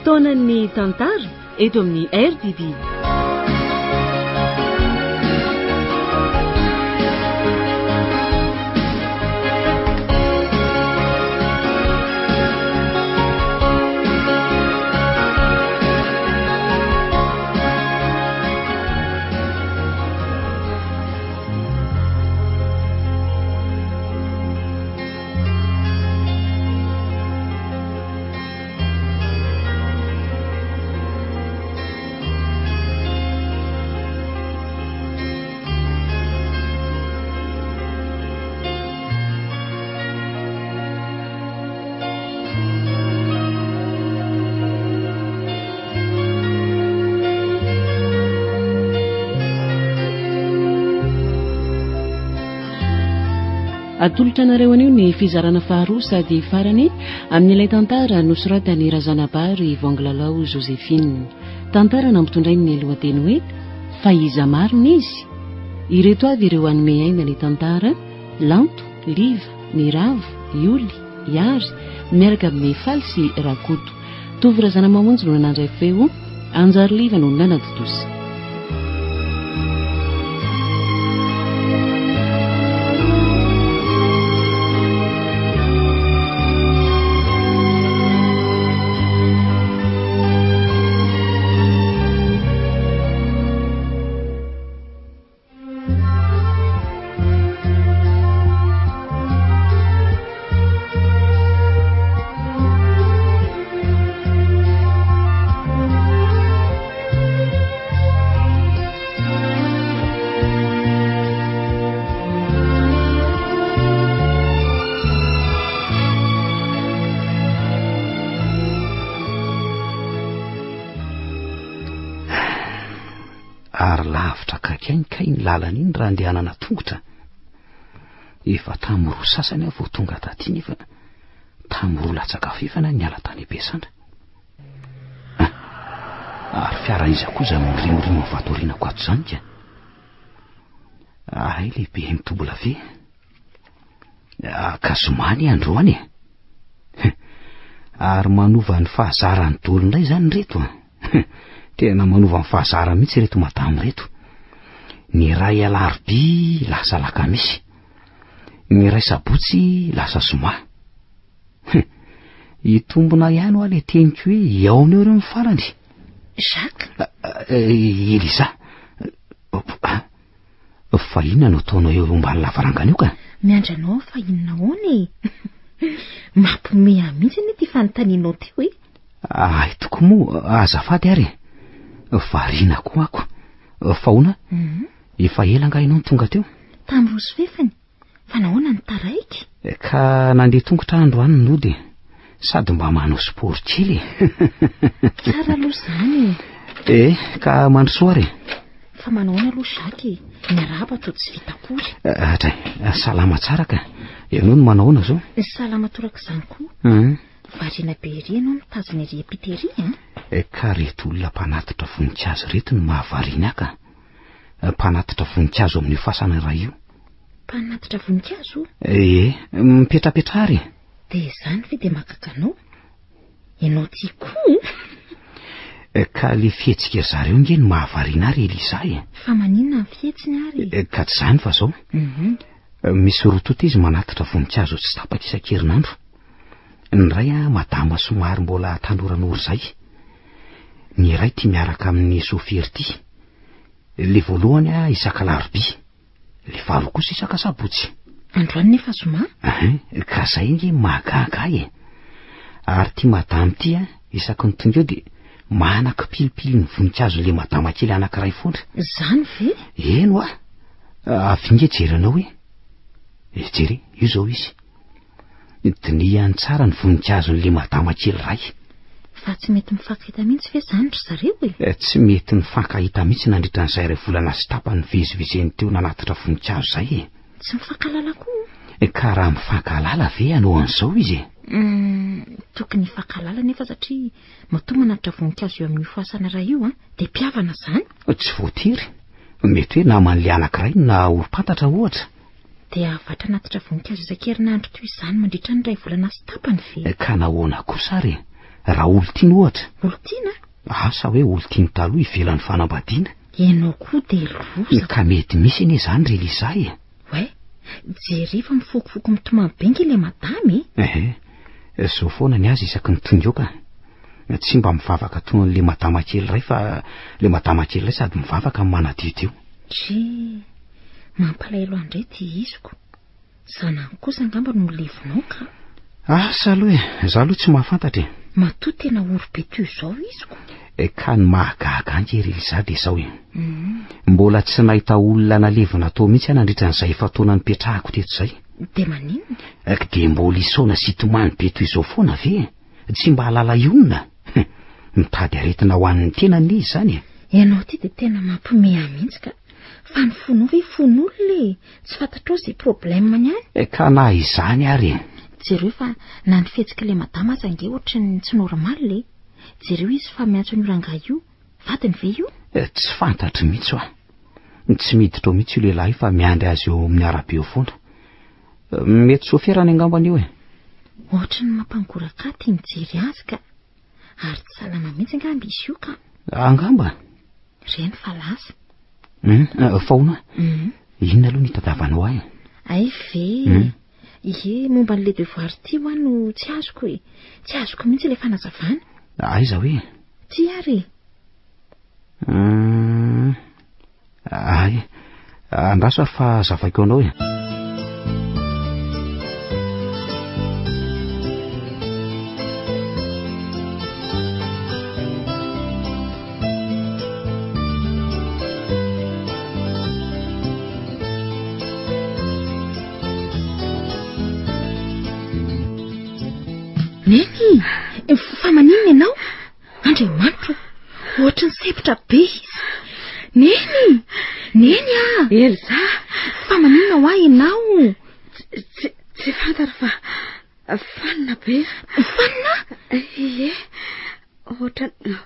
Fotoanan'ny tantara eto amin'ny RTB. Atolotra anareo anio ny fizarana faharoa sady farany amin'ilay tantara nosoratan'i Razanabary Voangilalao Joséphine. Tantara nampitondrainy ny lohateny hoe Fa iza marina izy? Ireto avy ireo hanome aina ny tantara, Lanto, Liva, Niravo, Ioly, Iary, miaraka amin'i Faly sy Rakoto. Tovo Razanamamonjy no nandray feo, Anjary Liva no nanatontosa. Ary lavitra akaiky ahy kay ny lalana iny raha andehanana tongotra. Efa tamin'ny roa sasany aho vao tonga taty nefa tamin'ny roa latsaka fefana niala tany am-piasana. Ah, ary fiara iza koa izany mirimorimo ny vato aorianako ato izany ka? Ahay le BMW. Ah, ka zoma anie androany e. Ary manova ny fahazarany dolo indray izany ireto a. Tena manova ny fahazarany mihitsy ireto madama ireto. Ny iray alarobia lasa alakamisy. Ny iray sabotsy lasa zoma. Hitombina ihany hoa le teniko hoe hihaona eo ireo ny farany. Jacques. Ah, ah, Elisa. Fa inona no ataonao eo ambany lavarangana eo ka? Miandry anao aho fa inona ahoana e? Mampiomehy ahy mihitsy anie ity fanontanianao ity hoe. Ahy tokoa moa, azafady ary e. Variana koa ako. Fa ahoana? Mhm. Efa ela angaha ianao no tonga teo? Tamin'ny roa sy fefany. Fa nahoana no taraiky? Ka nandeha tongotra aho androany nody e. Sady mba manao sport kely e. Tsara aloha izany e. Eh, ka mandrosoa ary e. Fa manahoana aloha Jacques e? Ny arahaba toa tsy vita akory. Hatray, salama tsara ka. Ianao no manahoana izao? Salama torak'izany koa. Mhm. Variana be ery ianao mitazona ery am-pita ery an? Ka reto olona mpanatitra voninkazo ireto no mahavariana ahy ka. Mpanatitra voninkazo amin'io fasana iray io. Mpanatitra voninkazo? Ee, mipetrapetraha ary e. Dia izany ve dia mahagaga anao? Ianao ity koa? Eh, ka le fihetsika zareo nge no mahavariana ahy ry Elisa e. Fa maninona ny fihetsiny ary? Eh, ka tsy izany fa zao. Mhm. Eh, misy roa tonta izy manatitra voninkazo tsy tapaka isan-kerinandro. Ny iray a madama somary mbola tanoranora izay. Ny iray tia miaraka amin'ny sôfery ity. Le voalohany a isaka alarobia. Le faharoa kosa isaka sabotsy. Androany nefa zoma? Hein, ka zay nge mahagaga ahy e. Ary ty madama ty a, isaky ny tonga eo dia manakipilipily ny voninkazon'le madama kely anankiray foana. Zany ve? Eny hoa. Avy nge jerenao hoe. E, jere, io zao izy. Dinihany tsara ny voninkazon'le madama kely iray. Fa tsy mety mifankahita mihitsy ve izany ry zareo e? Eh, tsy mety nifankahita mihitsy nandritra an'izay iray volana sy tapany nivezivezeny teo nanatitra voninkazo izay e. Tsy mifankahalala koa? Eh, ka raha mifankahalala ve hanao an'izao izy e? Hmm, tokony hifankahalala nefa satria matoa manatitra voninkazo eo amin'io fasana iray io an, dia mpihavana izany. Tsy voatery. Mety hoe naman'ilay anankiray na olom-pantatra ohatra. Dia hahavatra hanatitra voninkazo isan-kerinandro toy izany mandritra ny iray volana sy tapany ve? Ka nahoana kosa ary e? Raha olon-tiana ohatra. Olon-tiana? Asa hoe olon-tiany taloha ivelan'ny fanambadiana. Ianao koa dia loza. Ka mety misy anie izany ry Liza e. Oay, jereo fa mifokofoko mitomany be nge ilay madama e. Ehe, izao foana ny azy isaky ny tonga eo ka. Tsy mba mivavaka toa an'ilay madama kely iray fa ilay madama kely iray sady mivavaka no manadiodio. Dry, mampalahelo ahy indray ity iziko. Zanany kosa angamba no milevina ao ka. Asa aloha e, za aloha tsy mahafantatra e. Matoa tena ory be toy izao izy ko. E, ka ny mahagaga ange ry Liza dia izao e. Mm. Mbola tsy nahita olona nalevina tao mihitsy aho nandritra an'izay efa-taona nipetrahako teto izay. Dia maninona? Ek dia mbola hisaona sy hitomany be toy izao foana ve e? Tsy mba hahalala hionona? Mitady aretina ho an'ny tena anie izany e. Ianao ity dia tena mampiomehy ahy mihitsy ka. Fa ny fonao ve fon'olona e? Tsy fantatrao izay problème-ny any? E, ka na izany ary e. Jereo fa na ny fihetsik'ilay madama aza ange ohatry ny tsy normal e. Jereo izy fa miantso an'io rangahy io. Vadiny ve io? E, tsy fantatro mihitsy hoa. Tsy miditra ao mihitsy io lehilahy io fa miandry azy eo amin'ny arabe eo foana. Mety soferany angambany io e. Ohatry ny mampangoraka ahy ity mijery azy ka. Ary tsy salama mihitsy angamba izy io ka. Angamba? Reny fa lasa. Hum, eh, fa hono hmm. Inona aloha ny itadiavanao ahy? Ay ve. Hmm. Ie, momba an'ilay devoir ity hoa no tsy azoko e. Tsy azoko mihitsy ilay fanazavana. Aiza hoe? Ty ary e. Hmm. Ay, andraso ary fa zavaiko anao e. Neny, fa maninona ianao? Andriamanitro, ohatry ny sempotra be izy. Neny! Neny ah! Elsa! Fa maninona ho ahy ianao? Tsy, tsy fantatra fa fanina be. Fanina? Ie, ohatran'ny,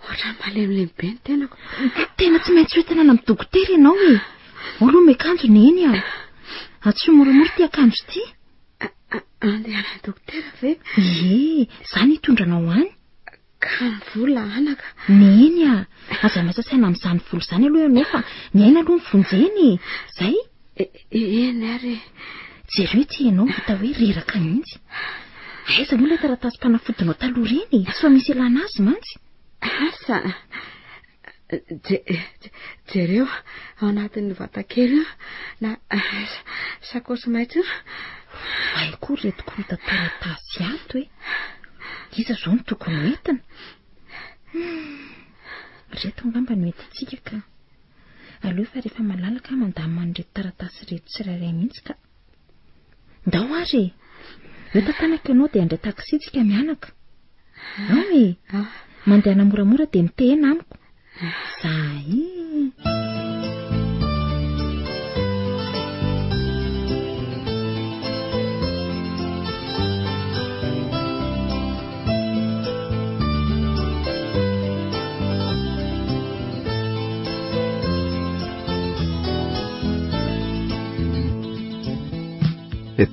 ohatran'ny malemilemy be ny tenako. Tena tsy maintsy hoentina any amin'ny dokotera ianao e. Aloha miakanjo Neny ah. Atsoy moramora ity akanjo ity. Andehanan'ny dokotera ve? Ie, za no hitondra anao any. Ka ny vola anaka. Neny a! Aza miasa saina amin'izany vola izany aloha ianao fa ny aina aloha no vonjena e! Zay? Eny ary e. Jereo ity ianao hita hoe reraka mihitsy. Aiza moa ilay taratasim-panafodinao taloha ireny e? Sao misy ilana azy mantsy. Asa. Jereo ao anatin'ny vatakely io na sakaosy maitso io. Hay koa ireto korontan-taratasy ato e. Iza izao no tokony ho entina? Hmm, ireto angamba no entintsika ka. Aleo fa rehefa malalaka aho mandamina an'ireto taratasy ireto tsirairay mihitsy ka. Ndao ary e! Eo tantanako ianao dia handray taxi tsika mianaka. Ao e! Mandehana moramora dia mitehena amiko. Zay.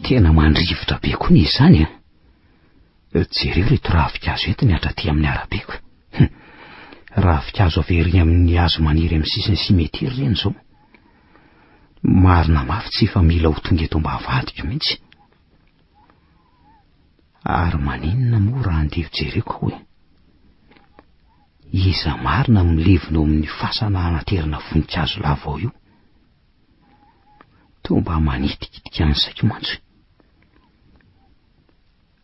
Tena mandrivotra be koa ny izany a. Jereo ireto ravinkazo entiny hatraty amin'ny arabeko. Hum. Ravinkazo avy ery amin'ny hazo maniry amin'ny sisin'ny cimetière ireny izao. Marina mafy tsy efa mila ho tonga eto ambavahadiko mihitsy. Ary maninona moa raha andeha ho jereko aho e? Iza marina no milevina eo amin'ny fasana anaterana voninkazo lava ao io? Toa mba manitikitika ny saiko mantsy.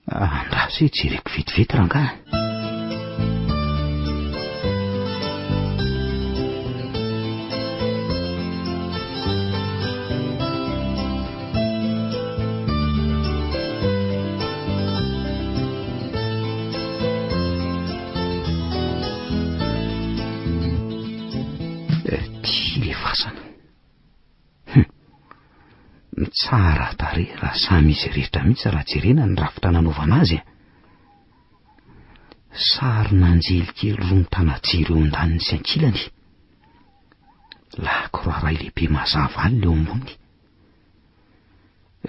Andraso e, jereko vetivety rangahy. Ty le fasana. Hum. Tsara tarehy raha samy izy rehetra mihitsy raha jerena ny rafitra nanaovana azy e. Sarin'anjely kely roa mitana-jiro eo andaniny sy ankilany. Lakroa iray lehibe mazava alina eo amboniny.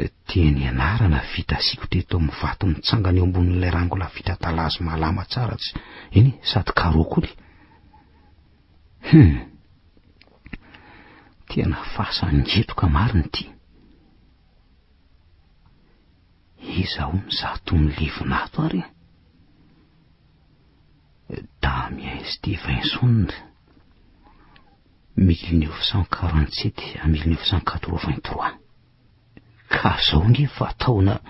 Dia ny anarana vita sikotra eto amin'ny vato mitsangana eo ambonin'ilay rangola vita talazo malama tsara tsy eny e, sady carreau koa le. Hum. Tena fasan-getroka marina ity. Iza hono izato milevina ato ary e? Damien Stevenson, 1947 à 1983. Ka zao nge fa taona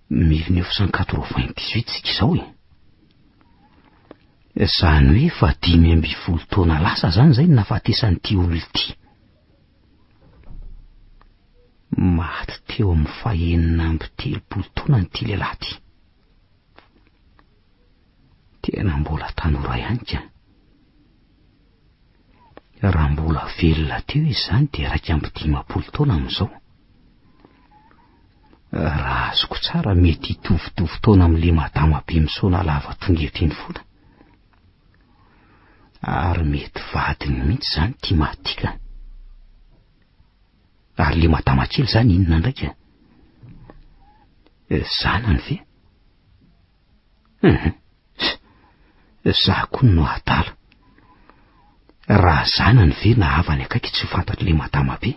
1998 tsika izao e. Izany hoe efa 15 taona lasa zany izay ny nahafatesan'ity olona ity. Maty teo amin'ny fahenina amby telopolo taonany ity lehilahy ity. Tena mbola tanora ihany ka. Raha mbola velona teo izy izany dia 51 taona amin'izao. Raha azoko tsara mety hitovitovy taona amin'ilay madama be misaona lava tonga eto iny foana. Ary mety vadiny mihitsy izany ity maty ity ka. Ary le madama kely izany inona ndraika? Zanany ve? Hum. Za koa no adala. Raha zanany ve na havany akaiky tsy ho fantatr'ilay madama be.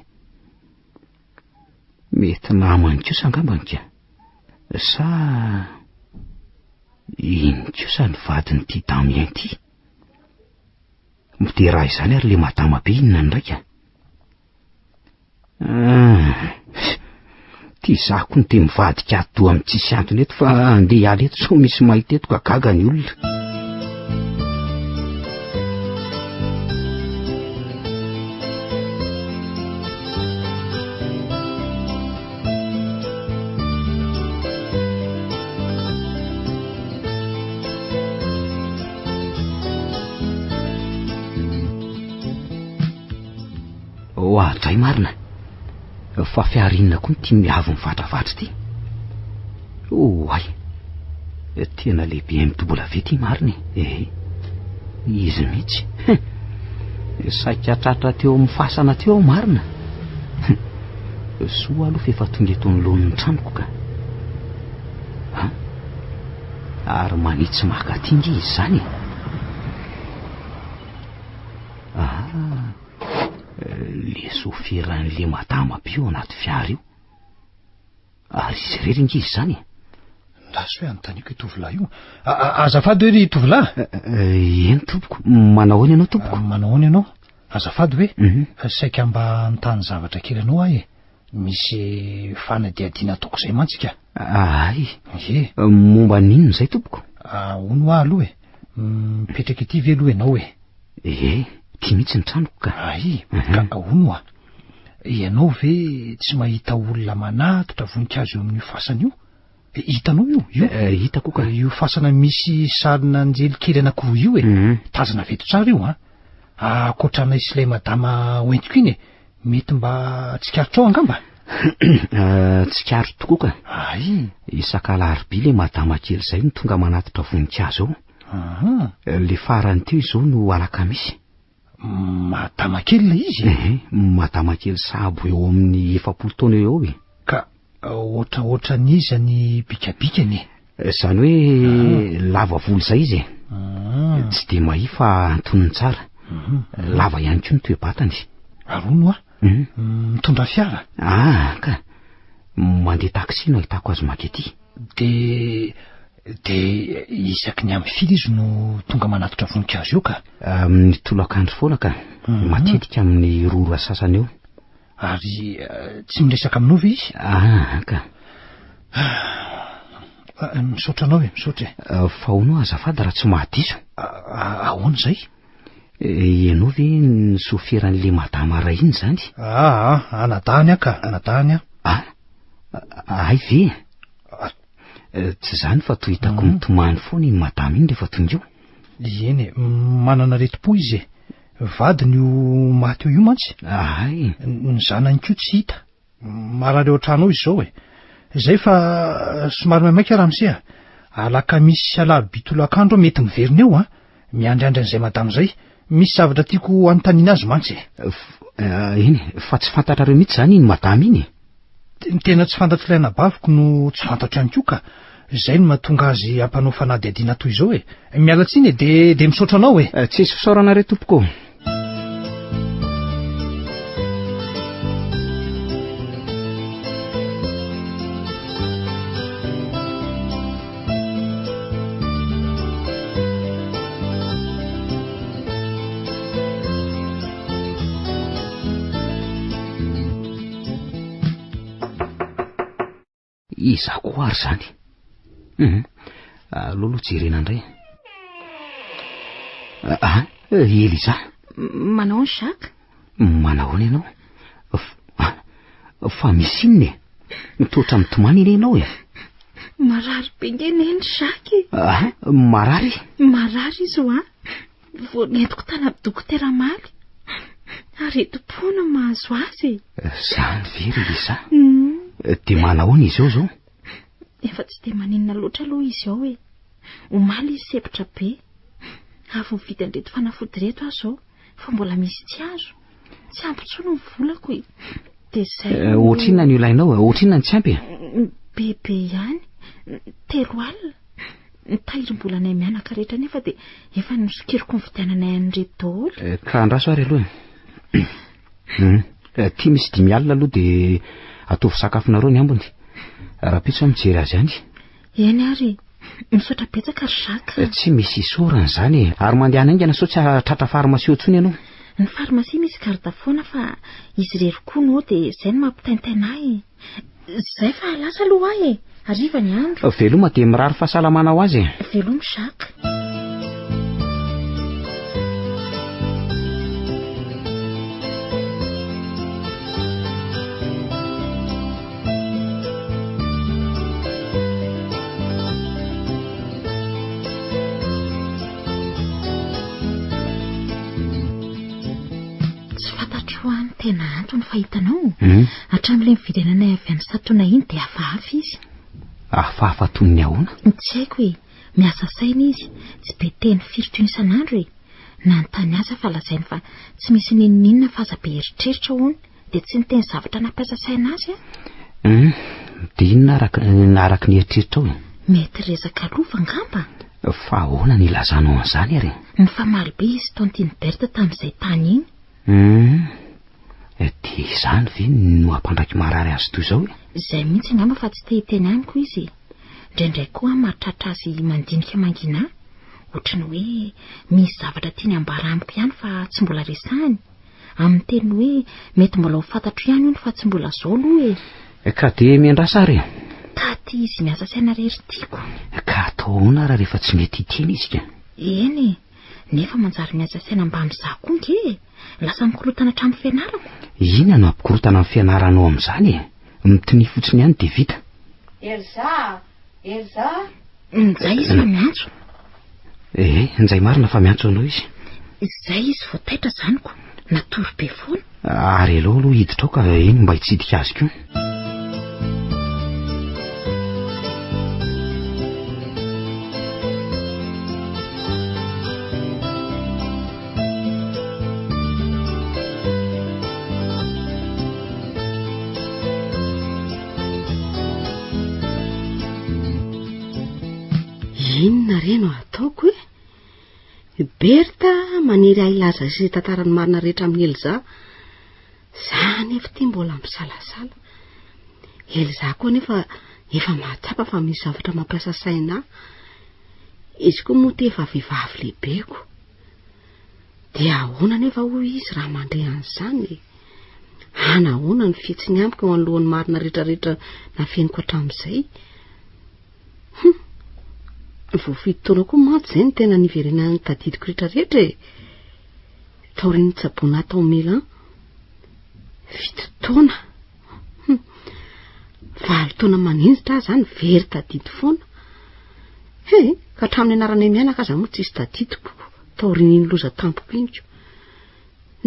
Mety namany kosa angambany ka. Sa iny kosa ny vadin'ity Damien ity? Dia raha izany ary le madama be inona ndraika? Ah, ty za koa no te mivadika atidoha amin'ny tsisy antony eto fa andeha hiala eto sao misy mahita eto ka gaga ny olona. Oadray marina. Fa fiara inona koa ity miavo mivatravatra ity? Oay. Tena le BMW ity marina e. Ehe. Izy mihitsy. Saika tratra teo amin'ny fasana teo aho marina. Soa aloha fa efa tonga eto anoloan'ny tranoko ka. Ha? Ary manitsy maka aty nge izy izany e. Ah, le soferan'le madama be io anaty fiara io. Ary izy irery nge izy izany e. Ndraso hoe anontaniako io tovolahy io. Azafady hoe ry tovolahy? Eh, eh, eny tompoko, manao ahoana ianao tompoko? Ah, manao ahoana ianao? Azafady hoe, mhm. saika mba hanontany zavatra kely anao aho e. Misy fanadihadiana ataoko izay mantsy ka. Ay. Ie. Momba ny inona izay tompoko? Ah, hono aho aloha e. Mipetraka ety ve aloha ianao e? Ie, ity mihitsy ny tranoko ka. Ay, mhm. ka hono aho. Ianao ve tsy mahita olona manatitra voninkazo eo amin'io fasana io? Hitanao io? Io? Eh, hitako ka. Io fasana misy sarin'anjely kely anankiroa io e. Mhm. Tazana avy eto tsara io an. Ankoatra anay sy ilay madama hoentiko iny e. Mety mba tsikaritrao angamba? Eh, tsikaritro tokoa ka. Ay. Isaka alarobia ilay madama kely izay no tonga manatitra voninkazo eo. Aha. Eh, le farany teo izao no alakamisy. Madama kely ilay izy e? Ehe, madama kely sahabo eo amin'ny 40 taona eo eo e. Ka ohatraohatran'iza ny bikabikany e? Izany hoe lava volo izay izy e. Tsy dia mahia fa antonony tsara. Lava ihany koa ny toe-batany. Ary hono hoa, mitondra fiara? Ah, ka. Mandeha taxi no ahitako azy maka ety. Dia dia isaky ny amin'ny firy izy no tonga manatitra voninkazo eo ka? Amin'ny tolakandro foana ka. Matetika amin'ny roa ora sasany eo. Ary tsy miresaka aminao ve izy? Ah, ka. Ah, misaotra anao e, misaotra e. Ah, fa hono azafady raha tsy mahadiso. Ah, ahoana izay? Eh, ianao ve ny soferan'le madama ray iny izany? Ah, ah, anadahany aho ka, anadahany aho. Ah, ay ve? Eh, tsy izany fa toa hitako mhm. mitomany foana iny madama iny rehefa tonga eo. Eny e, manana aretim-po izy e. Vadiny io maty eo io mantsy. Ay. Ny zanany koa tsy hita. Marary ao an-trano ao izy izao e. Izay fa somary maimaika ramose a. Alakamisy sy alarobia tolakandro aho mety miverina eo an. Miandriandry an'izay madama izay. Misy zavatra tiako hanontaniana azy mantsy e. Eny e, fa tsy fantatrareo mihitsy izany iny madama iny e. Ny tena tsy fantatr'ilay anabaviko no tsy fantatro ihany koa ka. Izay no mahatonga azy hampanao fanadihadiana toy izao e. Miala tsiny e, dia dia misaotra anao e. Eh, tsisy fisaorana re tompoko. Iza koa ary izany? Hum, aleo aloha jerena indray. Ah, Eliza. Manao ny Jacques? Manahoana ianao? Ah, fa misy inona e? Mitroatra mitomany anie ianao e. Marary be nge neny Jacques e. Ah, marary? Marary izy hoa. Vao nentiko tany amin'ny dokotera omaly. Aretim-po no mahazo azy e. Zany ve ry Lisa? Dia manahoana izy ao izao? Efa tsy dia maninona loatra aloha izy ao e. Omaly izy sempotra be. Avy nividy an'ireto fanafody ireto aho izao fa mbola misy tsy azo. Tsy ampy intsony ny volako e. Dia izay. Eh, ohatrinona no ilainao e? Ohatrinona no tsy ampy e? Bebe ihany. 30 alina. Ny tahirim-bolanay mianaka rehetra anefa dia efa nosokiriko nividiananay an'ireto daholo. Eh, ka andraso ary aloha e. Hmm. Eh, ty misy 50 aloha dia ataovy sakafonareo ny ambiny. Rahampitso aho mijery azy any. Eny ary e. Misaotra betsaka ry Jacques. Eh, tsy misy isaorana izany e. Ary mandehana haingana sao tsy hahatratra farmasia intsony ianao. Ny farmasia misy garde foana fa izy irery koa no ao dia izay no mampitaintaina ahy e. Zay fa lasa aloha ahy e! Hariva ny andro. Veloma dia mirary fahasalamana ho azy e! Veloma Jacques. Tsy fantatro hoa ny tena antony fa hitanao, hmm? hatramin'ilay nividiananay avy any Satona iny dia hafahafa izy. Hafahafa toy ny ahoana? Tsy haiko e, miasa saina izy, tsy be teny firy toy ny isan'andro e. Nanontany azy aho fa lazainy fa tsy misy n'inon'inona fa aza be eritreritra hono, dia tsy niteny zavatra nampiasa saina azy aho. Hmm, dia inona araka, araka ny eritreritrao e? Mety resaka lova angamba? Fa ahoana ny ilazanao an'izany ary? Nifamaly be izy sy Tantine Berthe tamin'izay tany iny. Hum, dia izany ve no hampandraiky marary azy toy izao e? Izay mihitsy angamba fa tsy te hiteny amiko izy e. Indraindray koa aho mahatratra azy mandinika mangina ahy. Ohatry ny hoe misy zavatra tiany hambara amiko ihany fa tsy mbola resahiny. Amin'ny teny hoe mety mbola ho fantatro ihany hono fa tsy mbola zao aloha e. Ka dia miandrasa ary e. Taty izy miasa saina re ry tiako. Ka atao ahoana ary rehefa tsy mety hiteny izy ka? Eny e, nefa manjary miasa saina mba amin'izaho koa nge e. Lasa mikorontana hatramin'ny fianarako. Inona no hampikorontana ny fianaranao amin'izany e? Mitonia fotsiny ihany dia vita. Elsa! Elsa! Njay izy fa miantso. Ee, njay marina fa miantso anao izy. Izay izy vao taitra izany ko, natory be foana. Ary aleo aloha hiditra ao ka eny mba hitsidika azy koa. Inona re no ataoko e? Bertha manery ahy hilaza sy hitantara ny marina rehetra amin'i Elza. Za anefa ity mbola misalasala. Elza koa anefa efa mahatsapa fa misy zavatra mampiasa saina ahy. Izy koa moa ity efa vehivavy lehibeko. Dia ahoana anefa hoy izy raha mandre an'izany e? Hanahoana ny fihetsiny amiko eo anoloan'ny marina rehetrarehetra nafeniko hatramin'izay? Hum! Vao fito taona koa mantsy izay no tena niverenan'ny tadidiko rehetrarehetra e! Taorian'ny nitsaboana ahy tao Milan. Fito taona! Hum! Valo taona maninjitra aho izany very tadidy foana. He! Ka hatramin'ny anaranay mianaka aza moa tsisy tadidiko taorian'iny loza tampoka iny ko.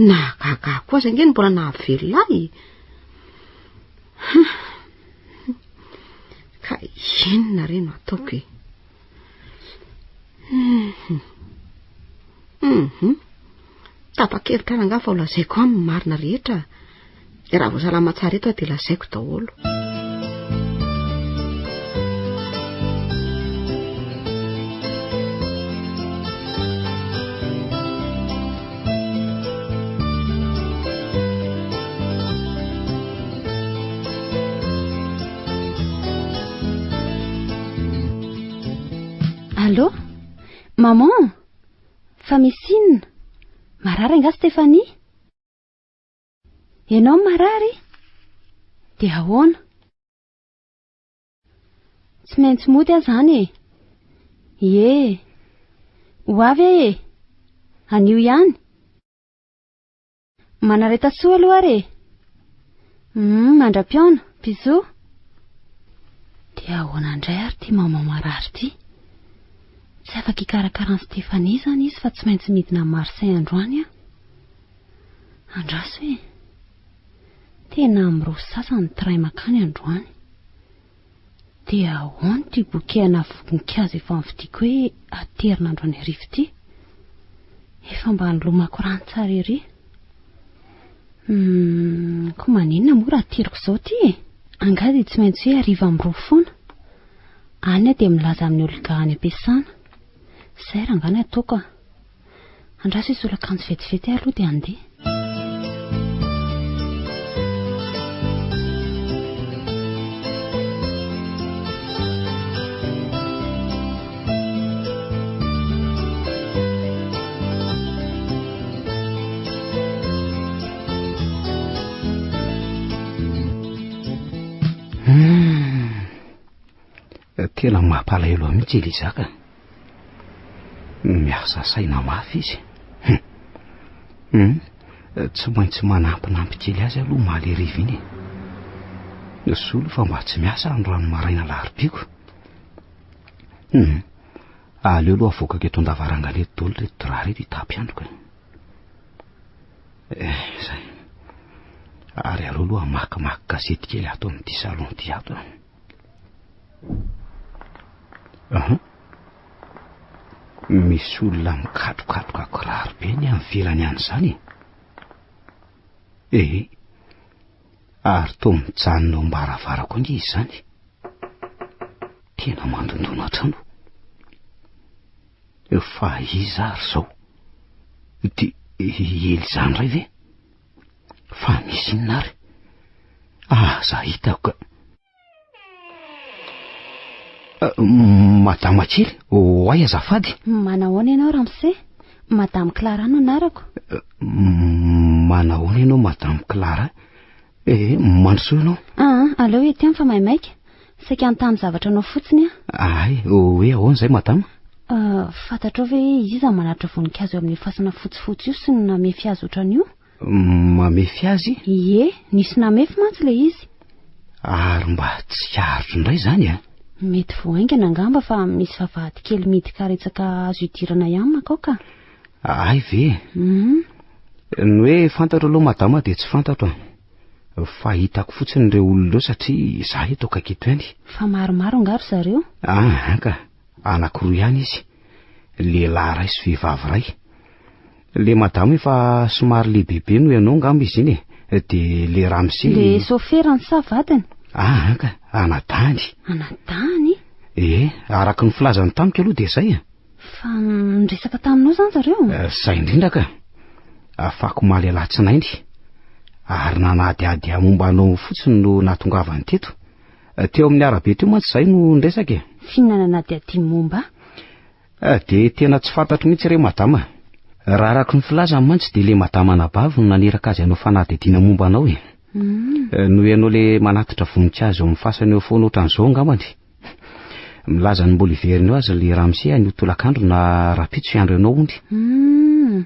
Nahagaga ahy koa aza ange ny mbola nahavelona ahy e! Hum! Ka inona re no ataoko e? Hum. Hum. Tapa-kevitra rangahy fa ho lazaiko aminy ny marina rehetra. Raha vao salama tsara eto aho dia lazaiko daholo. Maman! Fa misy inona? Marary angaha Stéphanie? Ianao marary? Dia ahoana? Tsy maintsy mody aho izany e! Ie! Ho avy aho e! Anio ihany! Manareta soa aloha ary e! Hum, mandra-pihaona! Bisous! Dia ahoana indray ary ity maman marary ity? Tsy afaka hikarakara an'i Stéphanie izany izy fa tsy maintsy midina any Marseille androany aho. Andraso e! Tena amin'ny roa sy sasany ny train mankany androany. Dia ahoana ity bouquet ana voninkazo efa novidiako hoe aterina androany hariva ity? Efa mba nilomako rano tsara ery. Hum, koa maninona moa raha ateriko izao ity e? Angaha dia tsy maintsy hoe hariva amin'ny roa foana? Any aho dia milaza amin'i Olga any am-piasana. Izay rangahy ny ataoko a. Andraso hisolo akanjo vetivety aho aloha dia handeha. Hmm. Tena mampalahelo ahy mihitsy Eliza ka. Miasa saina mafy izy. Hum. Hum. Tsy maintsy manampinampy kely azy aloha omaly hariva iny e. Solo fa mba tsy miasa androany maraina alarobia-ko. Hum. Aleo aloha avoakako eto an-davarangana eto daholo ireto drap ireto hitapy andro ka. Eh, zay. Ary aleo aloha hamakimaky gazety kely ato amin'ity salon ity ato. Aha. Misy olona mikatrokatroka kiraro be ny any ivelany any izany e. Ee. Ary toa mijanona eo am-baravarako ange izy izany. Tena mandondona trano. Fa iza ary izao? Ity Eliza indray ve? Fa misy inona ary? Aza hitako ka. Madama kely, oay azafady. Manahoana ianao ramose? Madame Clara no anarako. Manahoana ianao Madame Clara? Eh, mandrosoa ianao. Ah, aleo ety aminy fa maimaika. Saika hanontany zavatra anao fotsiny aho. Ay, hoe ahoana izay madama? Uh, fantatrao ve hoe iza manatitra voninkazo eo amin'io fasana fotsifotsy io sy ny namefy azy ohatran'io? Mamefy azy? Ie, nisy namefy mantsy ilay izy. Ary mba tsikaritra indray izany a? Mety vao haingana angamba fa misy vavahady kely mihidy karetsaka azo idirana ihany mankao ka. Hay ve? Hum. Ny hoe fantatro aloha madama dia tsy fantatro a. Fa hitako fotsiny ireo olona ireo satria izaho eto akaiky eto ihany. Fa maromaro angaha ry zareo? Ah, ka. Anankiroa ihany izy. Lehilahy iray sy vehivavy iray. Le madama efa somary lehibebe noho ianao angamba izy iny e. Dia le ramose. Le soferany sa vadiny? Ah, ka, anadahiny. Anadahiny? Ee, araka ny filazany tamiko aloha dia izay e. Fa niresaka taminao izany zareo? Eh, izay indrindra ka. Afako omaly alatsinainy. Ary nanadihady ahy momba anao fotsiny no nahatongavany teto. Eh, teo amin'ny arabe teo mantsy izay no niresaka e. F'inona nanadihadiany momba ahy? Eh, dia tena tsy fantatro mihitsy re madama. Raha araka ny filazany mantsy dia le madama anabavy no naniraka azy hanao fanadihadiana momba anao e. Mm. Eh, noho ianao le manatitra voninkazo eo amin'ny fasana eo foana ohatran'izao angambany. Milaza ny mbola hiverina eo azy le ramose anio tolakandro na rahampitso hiandry anao hony. Mm.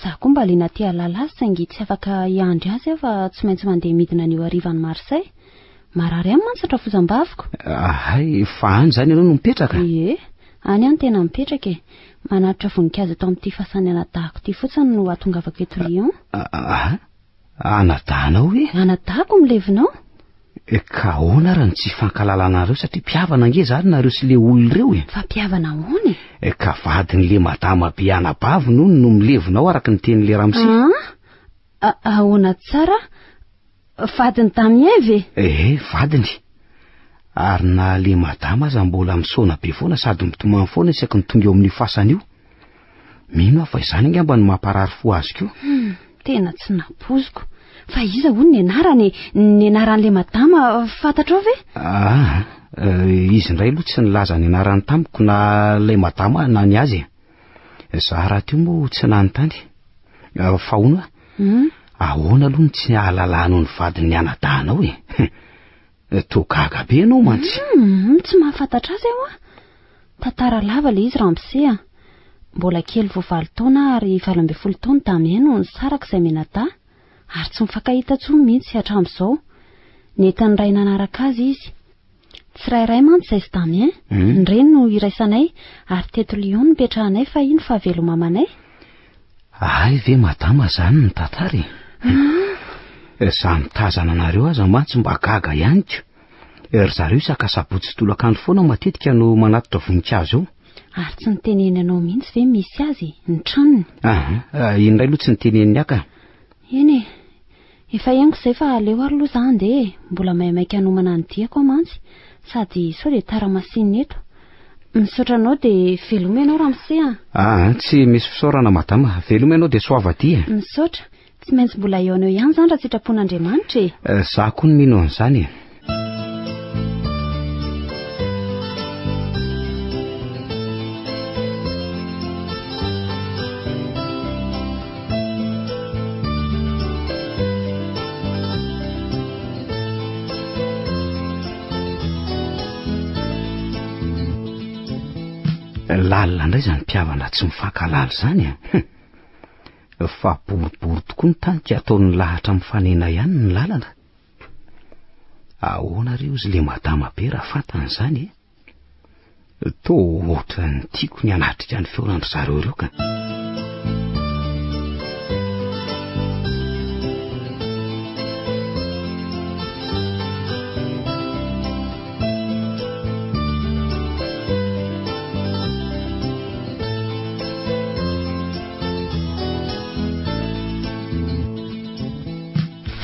Za koa mba liana te hahalala azy saingy tsy afaka hiandry azy aho fa tsy maintsy mandeha midina anio hariva any Marseille. Marary any mantsy ny rafozam-baviko. Ahay, fa any izany ianao no mipetraka? Ie, any aho no tena mipetraka e. Manatitra voninkazo eto amin'ity fasan'ny anadahako ity fotsiny no hahatongavako eto Lyon. Aha, anadahanao ve? Anadahako milevina ao. E, ka ahoana ary ny tsy fankahalalana satria mpihavana ange izany nareo sy le olona ireo e? Fa mpihavana ahoana e? E, ka vadin'le madama be anabaviny hono no milevina ao araka ny tenin'le ramose. Ah, ahoana tsara? Vadin'i Damien ve? Ee, vadiny. Ary na le madama aza mbola misaona be foana sady mitomany foana isaky ny tonga eo amin'io fasana io. Mino aho fa izany angamba no mamparary fo azy koa. Hum, tena tsy nampoiziko. Fa iza hono ny anarany e? Ny anaran'le madama fantatrao ve? Ah, izy indray aloha tsy nilaza ny anarany tamiko na ilay madama na ny azy e. Za rahateo moa tsy nanontany. Fa hono a, hmm? ahoana aloha no tsy ahalalanao ny vadin'ny anadahinao e? Toa gaga be ianao mantsy. Hmm, tsy mahafantatra azy aho a. Tantara lava ilay izy ramose a. Mbola kely vao valo taona ary 18 taona Damien no nisaraka izay mianadahy ary tsy mifankahita intsony mihitsy hatramin'izao. Nentin'ny ray nanaraka azy izy. Tsirairay mantsy izay sy Damien. Ny reny no iraisanay ary teto Lyon no nipetrahanay fahiny fahavelomamanay. Hay ve madama zany ny tantara e? Za mitazana anareo aza mantsy mba gaga ihany ko. Ry zareo isaka sabotsy sy tolakandro foana matetika no manatitra voninkazo eo. Ary tsy niteneny anao mihitsy ve misy azy e? Ny tranony? Aha, iny indray aloha tsy niteneniny ahy ka. Eny e, efa henoko izay fa aleo ary aloha za handeha e, mbola maimaika hanomana ny diako aho mantsy, sady sao dia tara masinina eto. Misaotra anao dia veloma ianao ramose a! Aa, tsy misy fisaorana madama, veloma ianao dia soava aty e! Misaotra, tsy maintsy mbola hihaona eo ihany izany raha sitrapon'Andriamanitra e! Za koa no mino an'izany e! Lalina indray izany mpihavana tsy mifankahalala izany a! Fa boribory tokoa ny tany ka ataon'ny lahatra mifanena ihany ny lalana. Ahoana re ozy le madama be raha fantany izany e? Toa ohatran'ny tiako ny hanatrika ny feonan-dry zareo ireo ka.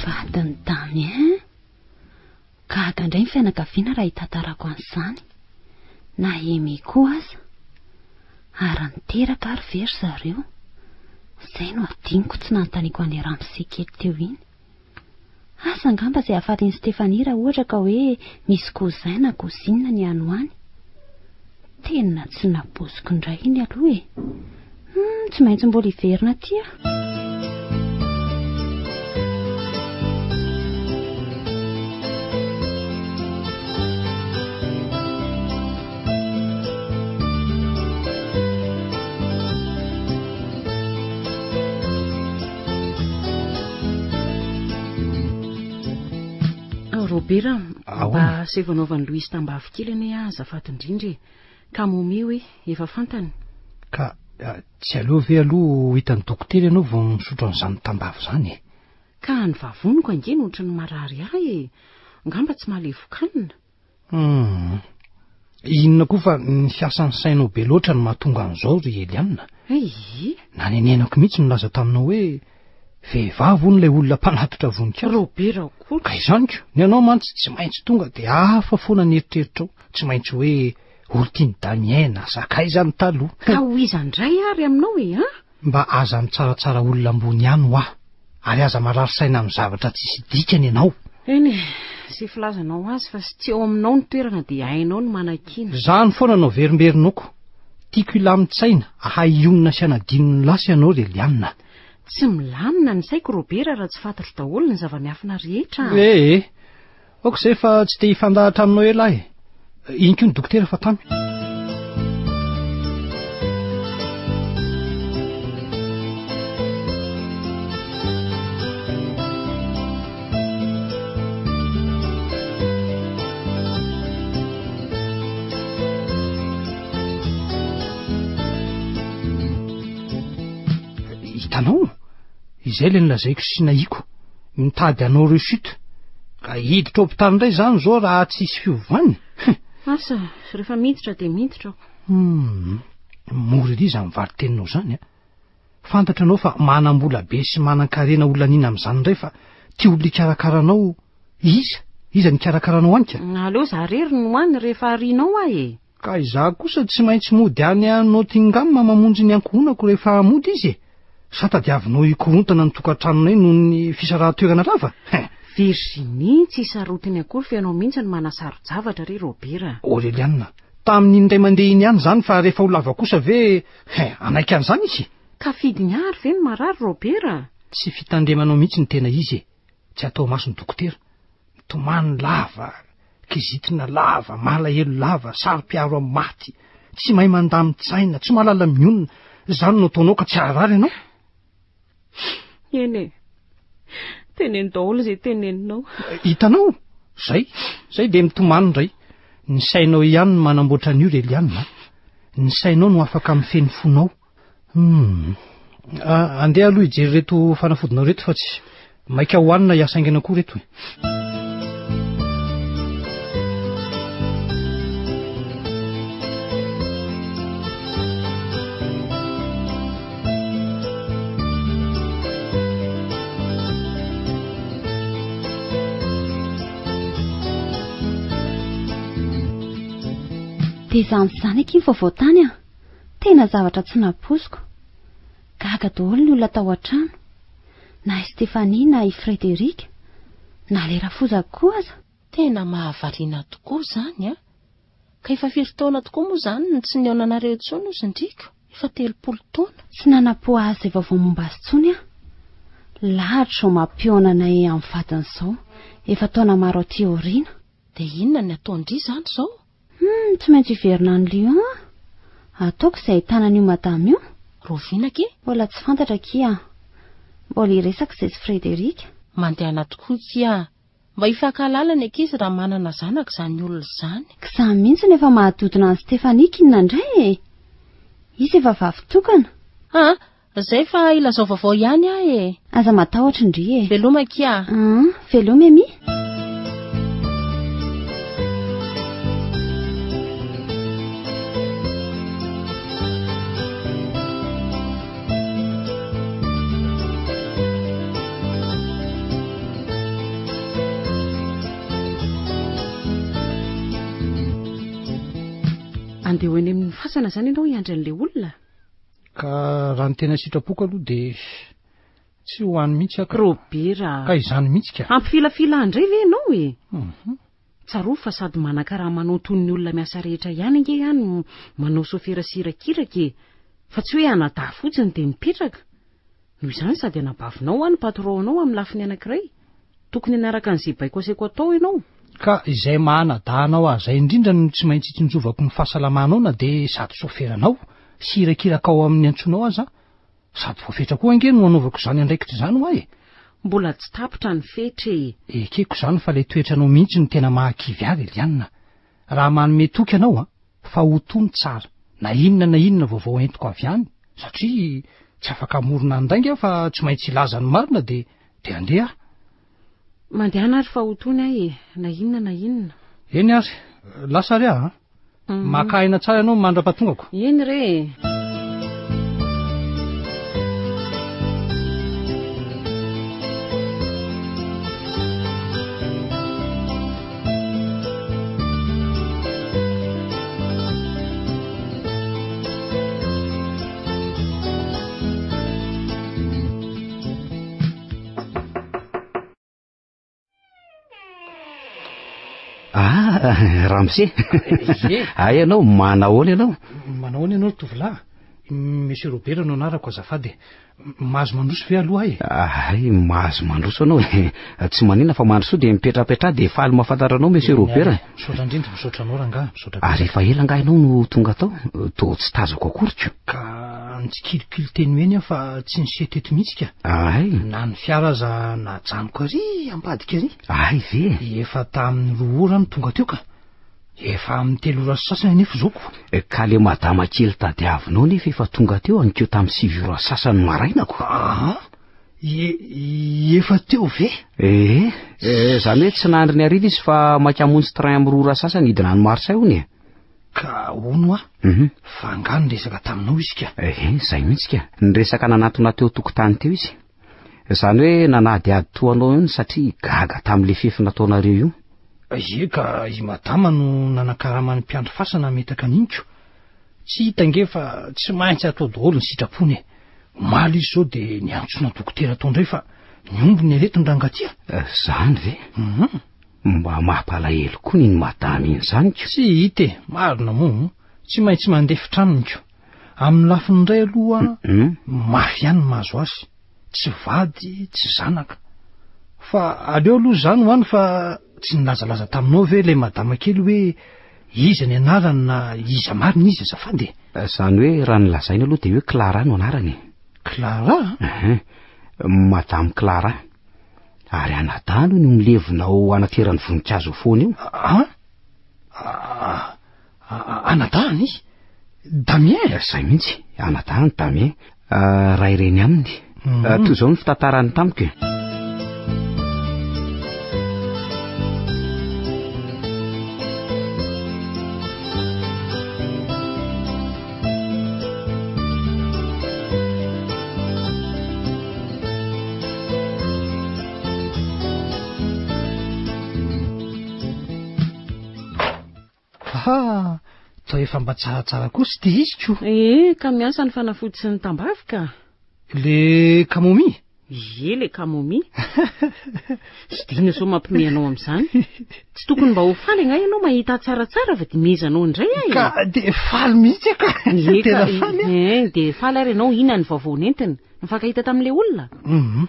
Vadin'i Damien? Gaga indray ny fianakaviana raha hitantarako an'izany. Na Amy koa aza. Ary niteraka ary ve ry zareo? Izay no adinoko tsy nanontaniako an'ilay ramose kely teo iny. Asa angamba izay hahafatin'i Stéphanie raha ohatra ka hoe misy cousin na cousine ny any ho any. Tena tsy nampoiziko indray iny aloha e. Hum, tsy maintsy mbola hiverina aty aho. Robert, mba asaivo anaovan'i Louise tambavy kely anie aho azafady indrindra e. Ka momio hoe, efa fantany. Ka tsy aleo ve aloha ho hitan'ny dokotera ianao vao misotro an'izany tambavy izany e? Ka ny vavoniko ange no ohatran'ny marary ahy e. Angamba tsy mahalevokanina. Hum. Inona koa fa ny fiasan'ny sainao be loatra no mahatonga an'izao ry Eliana. Eii. Nanenenako mihitsy nilaza taminao hoe vehivavy hono ilay olona mpanatitra voninkazo. Robert Rakoto. Ka izany ko, ny anao mantsy tsy maintsy tonga dia hafa foana ny eritreritrao. Tsy maintsy hoe olon-tian'i Damien na sakaizany taloha. Ka ho iza indray ary aminao e, an? Mba aza mitsaratsara olona ambony ihany hoa, ary aza marary saina amin'ny zavatra tsisy dikany ianao. Eny e, izay filazanao azy fa tsy eo aminao ny toerana dia hainao ny manakiana. Izany foana no averimberinoko. Tiako hilamin-tsaina, hahay hionona sy hanadino ny lasa ianao ry Eliana. Tsy milamina ny saiko Robert raha tsy fantatro daholo ny zava-miafina rehetra a! Ee, Aoka izay fa tsy te hifandahatra aminao ela aho e. Iny koa ny dokotera fa tamy. Hitanao? Izay ilay nolazaiko sy nahiko. Mitady hanao rechute. Ka hiditra hopitaly indray izany izao raha tsy hisy fiovany. Asa, rehefa miditra dia miditra aho. Hum, mora ery izany valin-teninao izany a. Fantatra ianao fa manam-bola be sy manan-karena ho laniana amin'izany indray fa ty olona hikarakara anao iza? Iza ny hikarakara anao any ka? Aleo za rery no any rehefa arianao aho e. Ka izaho kosa tsy maintsy mody any Nottingham mamonjy ny ankohonako rehefa mody izy e! Sa tadiavinao hikorontana ny tokantranonay noho ny fisarahan-toerana lava? Hein! Virginie, tsy sarotiny akory fa ianao mihitsy no manasaro-javatra ry Robert a! Aureliana, Tamin'iny indray mandeha iny ihany izany fa rehefa ho lava kosa ve he, hanaiky an'izany izy? Ka fidiny àry ve ny marary Robert a? Tsy fitandremanao mihitsy no tena izy e! Tsy atao mason'ny dokotera. Mitomany lava, kizitina lava, malahelo lava, saro-piaro amin'ny maty, tsy mahay mandamin-tsaina, tsy mahalala mionona. Izany no ataonao ka tsy haharary ianao? Eny e. Teneno daholo izay teneninao. Hitanao? Zay, zay dia mitomany indray. Ny sainao ihany no manamboatra an'io ry Eliane a. Ny sainao no afaka mifehy ny fonao. Hum. Andeha aloha hijery ireto fanafodinao ireto fa tsy maika hohanina hiasa haingana koa ireto e. Dia izany sy izany akia ny vaovao tany an! Tena zavatra tsy nampoiziko. Gaga daholo ny olona tao an-trano. Na i Stéphanie na i Frédéric. Na ilay rafozako koa aza. Tena mahavariana tokoa izany an! Ka efa firy taona tokoa moa izany no tsy nihaonanareo intsony hozy ndriko? Efa 30 taona. Tsy nanam-po azy izay vaovao momba azy intsony aho. Lahatra izao mampihaona anay amin'ny vadiny izao, efa taona maro aty aoriana. Dia inona ny ataon-dry izany izao? Hum, tsy maintsy hiverina any Lyon aho. Ataoko izay ahitana an'io madama io. Rahoviana akia? Mbola tsy fantatra akia. Mbola hiresaka izay sy Frédéric. Mandehana tokoa akia. Mba hifankahalala ny ankizy raha manana zanaka izany olona izany. K'izany mihitsy no efa mahadodona an'i Stéphanie k'inona indray e! Izy efa vavy tokana. Ah, zay fa ilazao vaovao ihany aho e! Aza matahotra ndry e! Veloma akia! Ah, veloma Amy! Andeha ho eny amin'ny fasana izany ianao hiandry an'ilay olona? Ka raha ny tena sitrapoko aloha dia tsy ho any mihitsy aho ka. Robert a! Ka izany mihitsy ka. Hampifilafila ahy indray ve ianao e? Mhm. Tsarovy fa sady manan-karama manao toy ny olona miasa rehetra ihany ange aho no manao sofera sy irakiraka e! Fa tsy hoe anadahy fotsiny dia mipetraka. Noho izany sady anabavinao aho no patron-nao amin'ny lafiny anankiray. Tokony hanaraka an'izay baiko asaiko atao ianao. Ka izay maha anadahinao ahy izay indrindra no tsy maintsy itsinjovako ny fahasalamanao na dia sady soferanao sy irakirakao amin'ny antsonao aza aho. Sady voafetra koa ange no anaovako izany andraikitra izany hoa e! Mbola tsy tapitra ny fetra e! Ekeko izany fa ilay toetranao mihitsy no tena mahakivy ahy ry Eliana. Raha manome toky ianao an, fa ho tony tsara, na inona na inona vaovao entiko avy any, satria tsy afaka hamorona andainga aho fa tsy maintsy hilaza ny marina dia dia handeha aho. Mandehana ary fa ho tony aho e, na inona na inona. Eny ary, lasa ary aho an. Maka aina tsara ianao mandra-pahatongako. Eny re e. Ah, ramose. Ie. Hay ianao, manahoana ianao? Manahoana ianao ry tovolahy? Monsieur Robert no anarako azafady e. Mahazo mandroso ve aloha aho e? Hay, mahazo mandroso ianao e. Tsy maninona fa mandrosoa dia mipetrapetraha dia faly mahafantatra anao Monsieur Robert. Eny ary, Misaotra indrindra, misaotra anao rangahy, misaotra Ary betsaka. efa ela angaha ianao no tonga tao? Toa tsy tazako akory ko. Ka nitsikilikily teny ho eny aho fa tsy niseho teto mihitsy ka. Ay. Na ny fiara aza najanoko ary ambadika ary. Ay ve? Efa tamin'ny roa ora no tonga teo ka. Efa amin'ny telo ora sy sasany anefa izao ko. Ka le madama kely tadiavinao nefa efa tonga teo anikeo tamin'ny sivy ora sasany maraina ko. Aa, efa teo ve? Ee, zany hoe tsy nandry ny hariva izy fa maika hamonjy train amin'ny roa ora sasany hidina any Marseille hono e. Ka hono hoa, Mhm. fa angaha niresaka taminao izy ka? Ehe, zay mihitsy ka. Niresaka nanatona teo an-tokotany teo izy. Izany hoe nanadihady toa anao io satria gaga tamin'ilay fefy nataonareo io. Ie ka i madama no nanakarama ny mpiandry fasana hametaka an'iny ko. Tsy hita ange fa tsy maintsy atao daholo ny sitrapony e. Omaly izy izao dia niantsona dokotera tao indray fa nihombo ny aretiny rangaha ty a. Zany ve? Mhm. Mba mampalahelo koa iny madama iny izany ko. Tsy hita e, marina moa, tsy maintsy mandefitra aminy ko. Amin'ny lafiny iray aloha, mafy ihany ny mahazo azy, tsy vady, tsy zanaka. Fa aleo aloha izany ho any fa tsy nilazalaza taminao ve ilay madama kely hoe iza ny anarany na iza marina izy azafady e? Izany hoe raha ny lazainy aloha dia hoe Clara no anarany e. Clara? Ehe, Madame Clara. Ary anadahany hono io milevina ao anateran'ny voninkazo eo foana io. An? Anadahany? Damien? Izay mihitsy, anadahany Damien. Ray reny aminy. Toy izao ny fitantarany tamiko e. Aha, toa efa mba tsaratsara kosa ity izy ko. Ee, ka miasa ny fanafody sy ny tambavy ka. Le camomille? Ie, le camomille. Tsy dina zao mampime anao amin'izany. Tsy tokony mba ho faly angaha ianao mahita ahy tsaratsara fa dimezanao indray aho e. Ka dia faly mihitsy aho ka. Ie, Tena ka, faly aho. eh, dia faly ary ianao, inona ny vaovao nentiny? Nifankahita tamin'ilay olona? Mhm.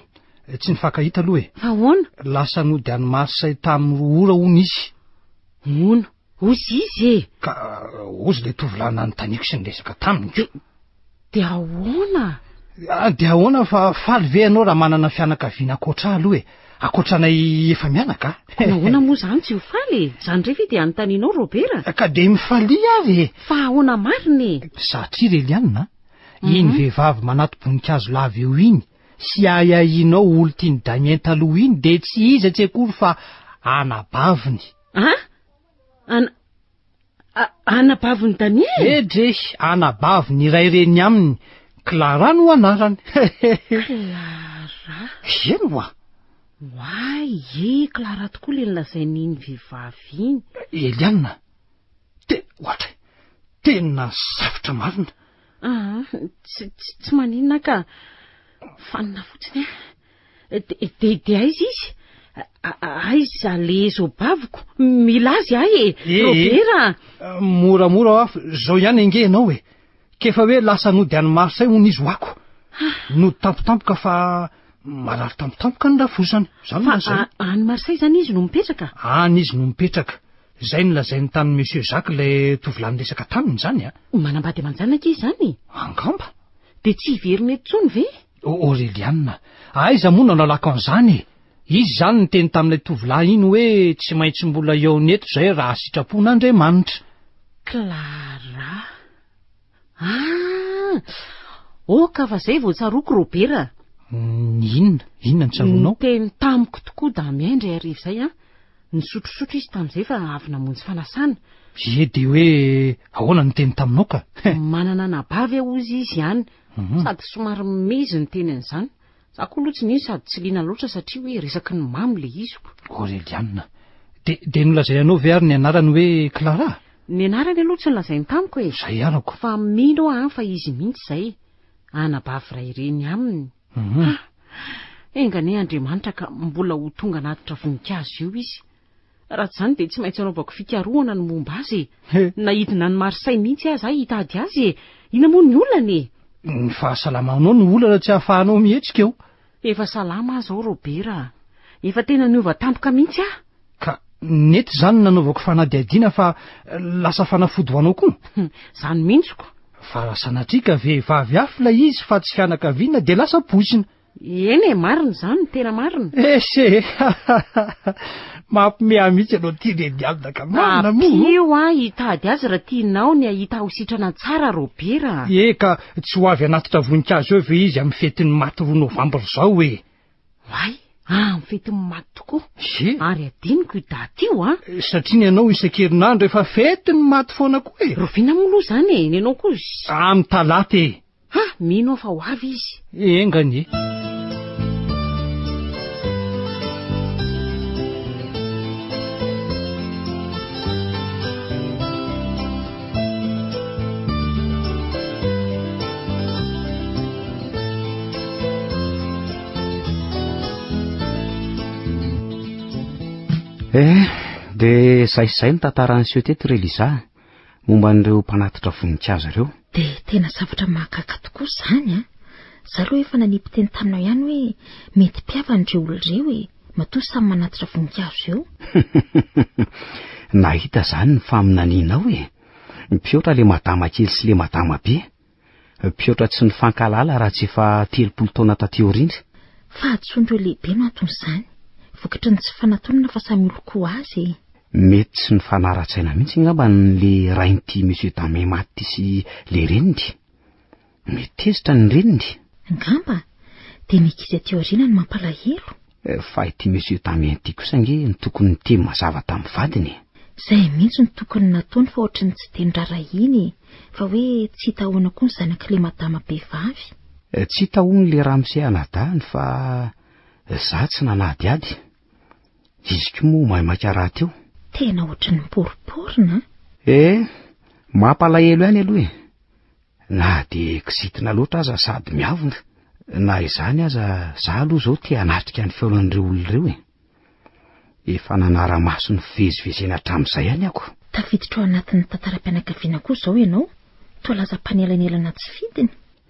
Tsy nifankahita aloha e. Fa ahoana? Lasa nody any Marseille tamin'ny roa ora hono izy. Hono, hozy izy e! Ka hozy ilay tovolahy nanontaniako sy niresaka taminy ko. Dia ahoana? Ah, dia ahoana fa faly ve ianao raha manana fianakaviana ankoatra ahy aloha e? Ankoatra anay efa mianaka a? Nahoana moa izany tsy ho faly e? Izany indray ve dia anontanianao Robert? Ka dia mifalia ary e! Fa ahoana marina e? Satria ry Eliane a, iny vehivavy manato-boninkazo lava eo iny sy ahiahianao olon-tian'i Damien taloha iny dia tsy iza tsy akory fa anabaviny. An? Ana... Anabavin'i Damien? Edrey, anabaviny iray reny aminy. Clara no anarany. Clara? Eny hoa. Oay, ie, Clara tokoa ilay nolazain'iny vehivavy iny. Eliana, te, ohatray, tena sarotra marina. Ah, tsy, tsy, tsy maninona ka. Fanina fotsiny aho. De, de aiza izy? Aiza le zobaviko? Mila azy ahy e! Eh, Robert a! eh, Moramora hoa, zao ihany ange ianao e! K'efa hoe lasa nody any Marseille hono izy hoako. Nody tampotampoka fa marary tampotampoka ny rafozany. Zany no Fa lazainy. any Marseille zany izy no mipetraka? Any izy no mipetraka. Izay no lazainy tamin'i Monsieur Jacques ilay tovolahy niresaka taminy izany a! Manambady aman-janaka izy izany? Angamba. Dia tsy hiverina eto intsony ve? Aureliana, aiza moa no nalalako an'izany e? Izy izany niteny tamin'ilay tovolahy iny hoe tsy maintsy mbola hihaona eto izay raha sitrapon'Andriamanitra. Clara, ah! Oka fa izay vao tsaroako Robert a! Ny inona? Inona no tsaroanao? Niteny tamiko tokoa Damien indray hariva izay an! Nisotrosotro izy tamin'izay fa avy namonjy fanasana. Ie dia hoe ahoana no niteny taminao ka? Manana anabavy aho hozy izy any. Sady somary mimehy izy niteny an'izany. Za koa aloha tsy nino sady tsy liana loatra satria hoe resaky ny mamo ilay iziko. Aureliana, dia dia nolazainy anao ve ary ny anarany hoe Clara? Ny anarany aloha tsy nolazainy tamiko e. Izay arako. Fa mino aho an fa izy mihitsy izay. Anabavy iray reny aminy. Ha! Enga anie Andriamanitra ka mbola ho tonga hanatitra voninkazo eo izy. Raha tsy izany dia tsy maintsy anaovako fikarohana ny momba azy e. Na hidina any Marseille mihitsy aza aho hitady azy e. Inona moa ny olana e? Ny fahasalamanao no olana tsy ahafahanao mihetsika eo. Efa salama aho izao Robert a. Efa tena niova tampoka mihitsy aho. Ka nety izany ny nanaovako fanadihadiana fa lasa fanafody ho anao koa? Izany mihitsy ko. Fa raha sanatria ka vehivavy hafa ilay izy fa tsy fianakaviana dia lasa poizina. Eny e, marina izany, tena marina. Ese e! Mampime ahy mihitsy ianao ity Leny Alina ka, marina moa. Ampio aho hitady azy raha tianao ny hahita ho sitrana tsara Robert a. Ee ka tsy ho avy hanatitra voninkazo eo ve izy amin'ny fetin'ny maty roa novambra izao e? Oay, amin'ny fetin'ny maty tokoa. Ie. Ary adinoko io daty io an. Satria ny anao isan-kerinandro efa fetin'ny maty foana koa e. Rahoviana moa aloha izany e, ny anao koa. Amin'ny talata e. Ha! Mino aho fa ho avy izy. Enga anie. Eh, dia izay sy izay ny tantara niseho teto ry Liza, momba an'ireo mpanatitra voninkazo ireo. Dia tena zavatra mahagaga tokoa izany an! Izaho aloha efa nanipy teny taminao ihany hoe mety mpihavana ireo olona ireo e, matoa samy manatitra voninkazo eo. Nahita izany ny faminanianao e! Mpihoatra ilay madama kely sy ilay madama be. Mpihoatra tsy nifankahalala raha tsy efa 30 taona taty aoriana. Fahadisoan'ireo lehibe no anton'izany. Vokatry ny tsy fanatonana fa samy olon-ko azy e. Mety tsy nifanara-tsaina mihitsy angamba le rain'ity Monsieur Damien maty ity sy le reniny. Mety tezitra ny reniny. Angamba. Dia ny ankizy aty aoriana no mampalahelo. Fa ity Monsieur Damien ity kosa ange no tokony niteny mazava tamin'ny vadiny e. Izay mihitsy no tokony nataony fa ohatry ny tsy dia noraharahiany e. Fa hoe tsy hita ahoana koa ny zanak'ilay madama be vavy. Tsy hita hono le ramose anadahiny fa za tsy nanadihady. Izy koa moa maimaika rahateo. Tena ohatry ny miporiporina an! Eh, mampalahelo ihany aloha e. Na dia kizitina loatra aza sady miavona. Na izany aza, za aloha izao te hanatrika ny fihaonan'ireo olona ireo e. Efa nanara-maso ny fivezivezena hatramin'izay ihany ako. Tafiditra ao anatin'ny tantaram-pianakaviana koa izao ianao, toa lasa mpanelanelana tsy fidiny.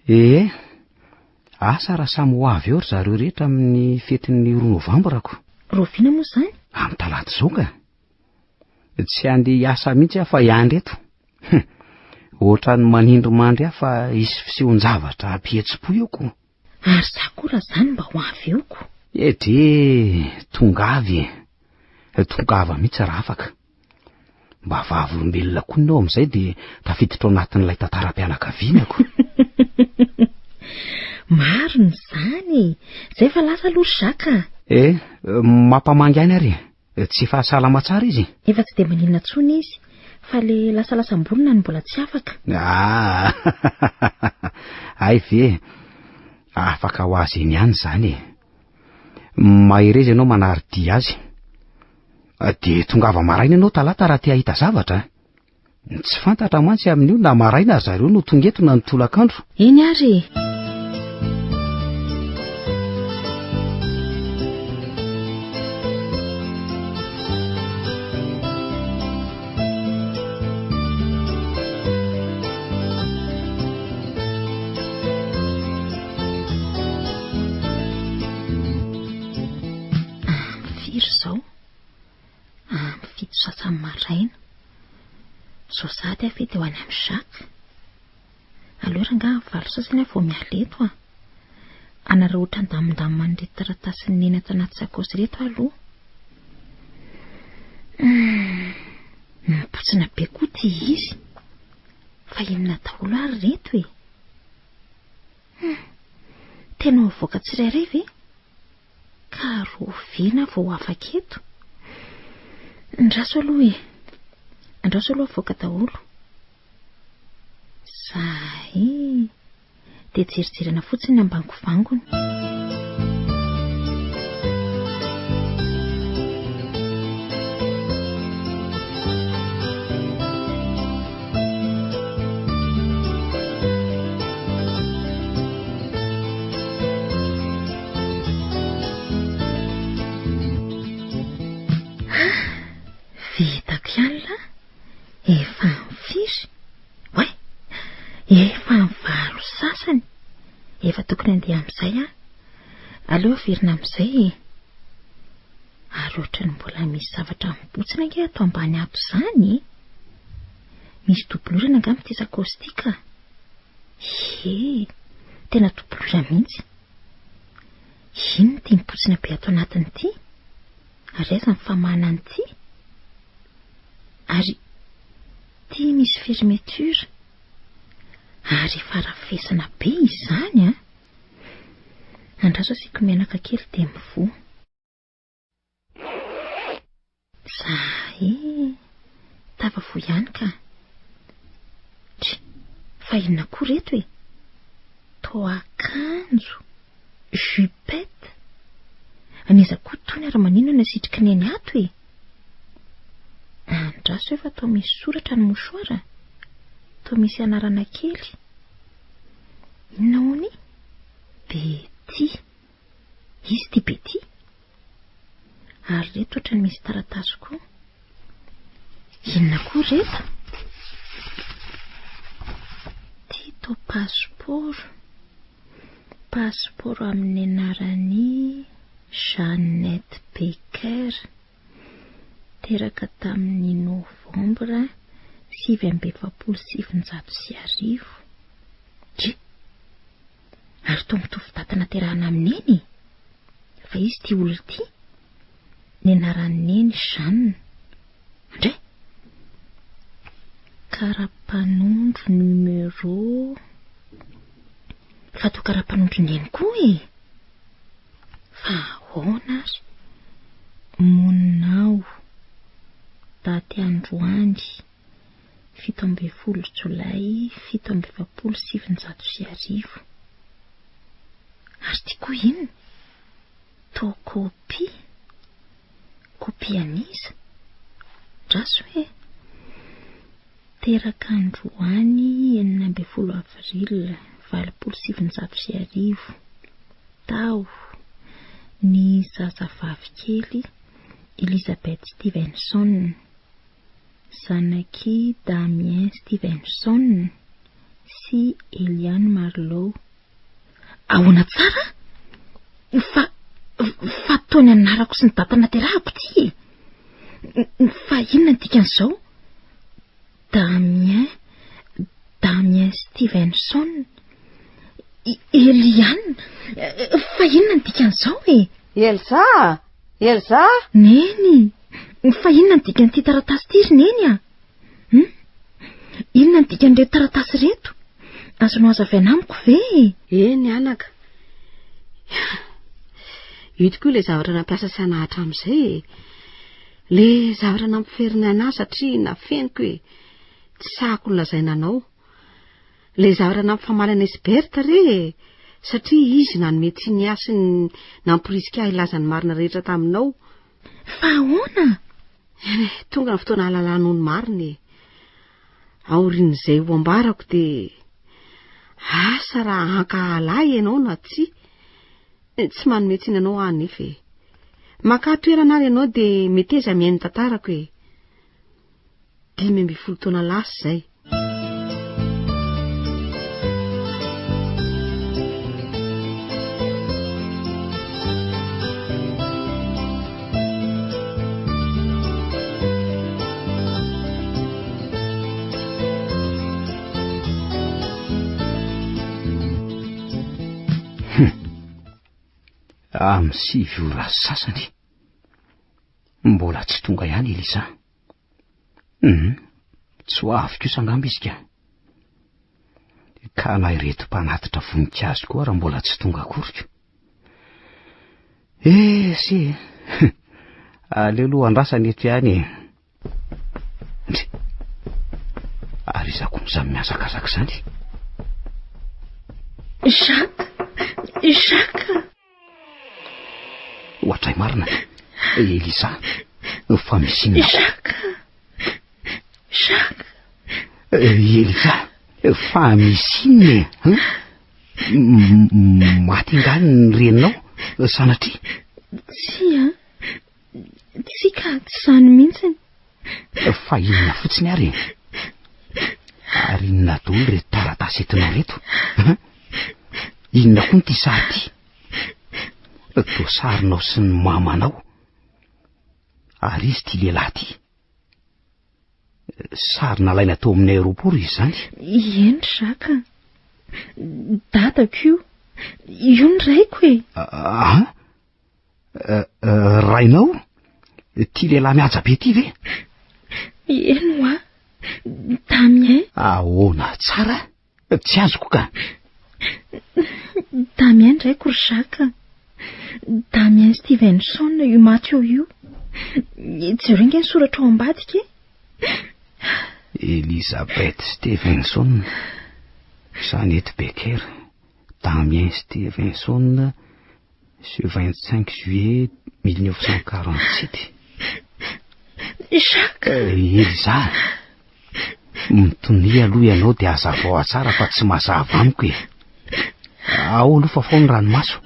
Ee, asa raha samy ho avy eo ry zareo rehetra amin'ny fetin'ny roa novambra ko. Rahoviana moa izany? Amin'ny talata izao ka. Tsy handeha hiasa mihitsy aho fa hiandry eto. Hum, ohatran'ny manindry mandry aho fa hisy fisehon-javatra hampihetsi-po eo ko. Ary za koa raha zany mba ho avy eo ko. Edrey, tongava e. Tongava mihitsy raha afaka. Mba vavolombelona koa ianao amin'izay dia tafiditra ao anatin'ilay tantaram-pianakaviana ko. Marina izany e. Zay fa lasa aloha ry Jacques a. Eh, mampamangy ahy ary e. Tsy efa salama tsara izy? Efa tsy dia maninona intsony izy, fa le lasalasam-bolona no mbola tsy afaka. Ah, hay ve, afaka ho azy eny ihany izany e. Mahereza ianao manary dia azy. Dia tongava maraina ianao talata raha te hahita zavatra a. Tsy fantatra mantsy amin'io na maraina ry zareo no tonga eto na ny tolakandro. Eny ary e. Ampy firy izao? Ampy fito sasany maraina. Izao sahady aho ve dia ho any amin'i Jacques? Aleo rangahy amin'ny valo sasany aho vao miala eto a! Hanararaotra handamindamina an'ireto taratasin'i Neny ato anaty sakaosy ireto aho aloha. Hum, mibotsina be koa ity izy. Fa inona daholo ary ireto e? Hum, tena ho avoaka tsirairay ve? Ka rahoviana vao ho afaka eto? Andraso aloha e! Andraso aloha avoaka daholo. Zay! Dia jerijerena fotsiny ny ambangovangony. Vitako ihany lah, efa amin'ny firy? Oay, efa amin'ny valo sasany, efa tokony handeha amin'izay aho. Aleo averina amin'izay e. Ary ohatran'ny mbola misy zavatra mibotsina ange ato ambany ato izany e. Misy doublure-na angamba ity sakaosy ity ka. Ie, tena doublure mihitsy. Inona ity mibotsina be ato anatiny ity? Ary aiza ny famahana an'ity? Ary ity misy fermeture. Ary efa rafesina be izany an! Andraso asiako menaka kely dia mivoha. Zahay tafavoa ihany ka. Try, fa inona koa reto e? Toa akanjo, jupette. An'iza koa tony ary maninona no asitriky neny ato e? Andraso efa toa misy soratra ny mouchoir. Toa misy anarana kely. Inona hono? Betty. Izy ity Betty? Ary ireto ohatran'ny misy taratasy. taratasy koa. Inona koa reto? Ty to passeport. Passeport amin'ny anaran'i Jeannette Becker. Teraka tamin'ny novambra 1949. Dry! Ary toa mitovy daty naterahana amin'i Neny e! Fa izy ity olona ity? Ny anaran'i Neny Jeanne. Andray! Kara-panondro numéro... Fa toa kara-panondro Neny koa e! Fa ahoana ary? Monina ao. Daty androany. 17 jolay 1947. Ary ity koa inona? Toa kopia. Kopia an'iza? Andraso e! Teraka androany 16 avril 1980. Tao, ny zazavavy kely Elizabeth Stevenson. Zanak'i Damien Stevenson sy Eliane Marlowe. Ahoana tsara? Fa, fa toa ny anarako sy ny data naterahako ity e! Fa inona ny dikan'izao? Damien, Damien Stevenson, Eliane, fa inona ny dikan'izao e? Elsa! Elsa! Neny! Fa inona ny dikan'ity taratasy ity ry Neny a? Hum? Inona ny dikan'ireto taratasy ireto? Azonao hazavaina amiko ve e? Eny anaka. Io tokoa ilay zavatra nampiasa saina hatramin'izay e. Ilay zavatra nampiferina anahy satria nafeniko e. Tsy sahako nolazaina anao. Ilay zavatra nampifamaly an'i Esbert re e! Satria izy nanome tsiny ahy sy namporisika ahy hilaza ny marina rehetra taminao. Fa ahoana? Eny e, tonga ny fotoana hahalalanao ny marina e. Aorian'izay ho ambarako dia asa raha hankahala ahy ianao na tsia. Tsy manome tsiny anao aho anefa e. Makà toerana ary ianao dia meteza mihaino ny tantarako e. 15 taona lasa izay. Amin'ny sivy ora sasany. Mbola tsy tonga ihany Elisa. Hum, tsy ho avy kosa angamba izy ka. Ka na ireto mpanatitra voninkazo koa raha mbola tsy tonga akory ko. Eh, si. Aleo aloha andrasana eto ihany e. Ndry. Ary iza koa izany mihazakazaka izany? Jacques! Jacques! Ohatray marina Elisa fa misy inona Jacques Jacques Elisa fa misy inona e Maty angaha ny reninao sanatria Tsia Tsia ka tsy izany mihitsy Fa inona fotsiny ary e? Ary inona daholo ireto taratasy entinao ireto? Inona koa ity sary ity? Toa sarinao sy ny mamanao. Ary izy ity lehilahy ity. Sary nalaina tao amin'ny aéroport izy izany. Eny ry Jacques a. Dadako io. Io ny raiko e. Ah, eh, eh, rainao? Ity lehilahy mihaja be ity ve? Eny hoa. Damien. Ahoana tsara? Tsy azoko ka. Damien ny raiko ry Jacques. Damien Stevenson io maty eo io. Jereo ange ny soratra ao ambadika e. Elizabeth Stevenson, Jeanette Becker, Damien Stevenson, ce 25 juillet 1947. Jacques! Eh, Elisa, mitonia aloha ianao dia hazavao tsara fa tsy mazava amiko e. Ao aloha fafao ny ranomaso.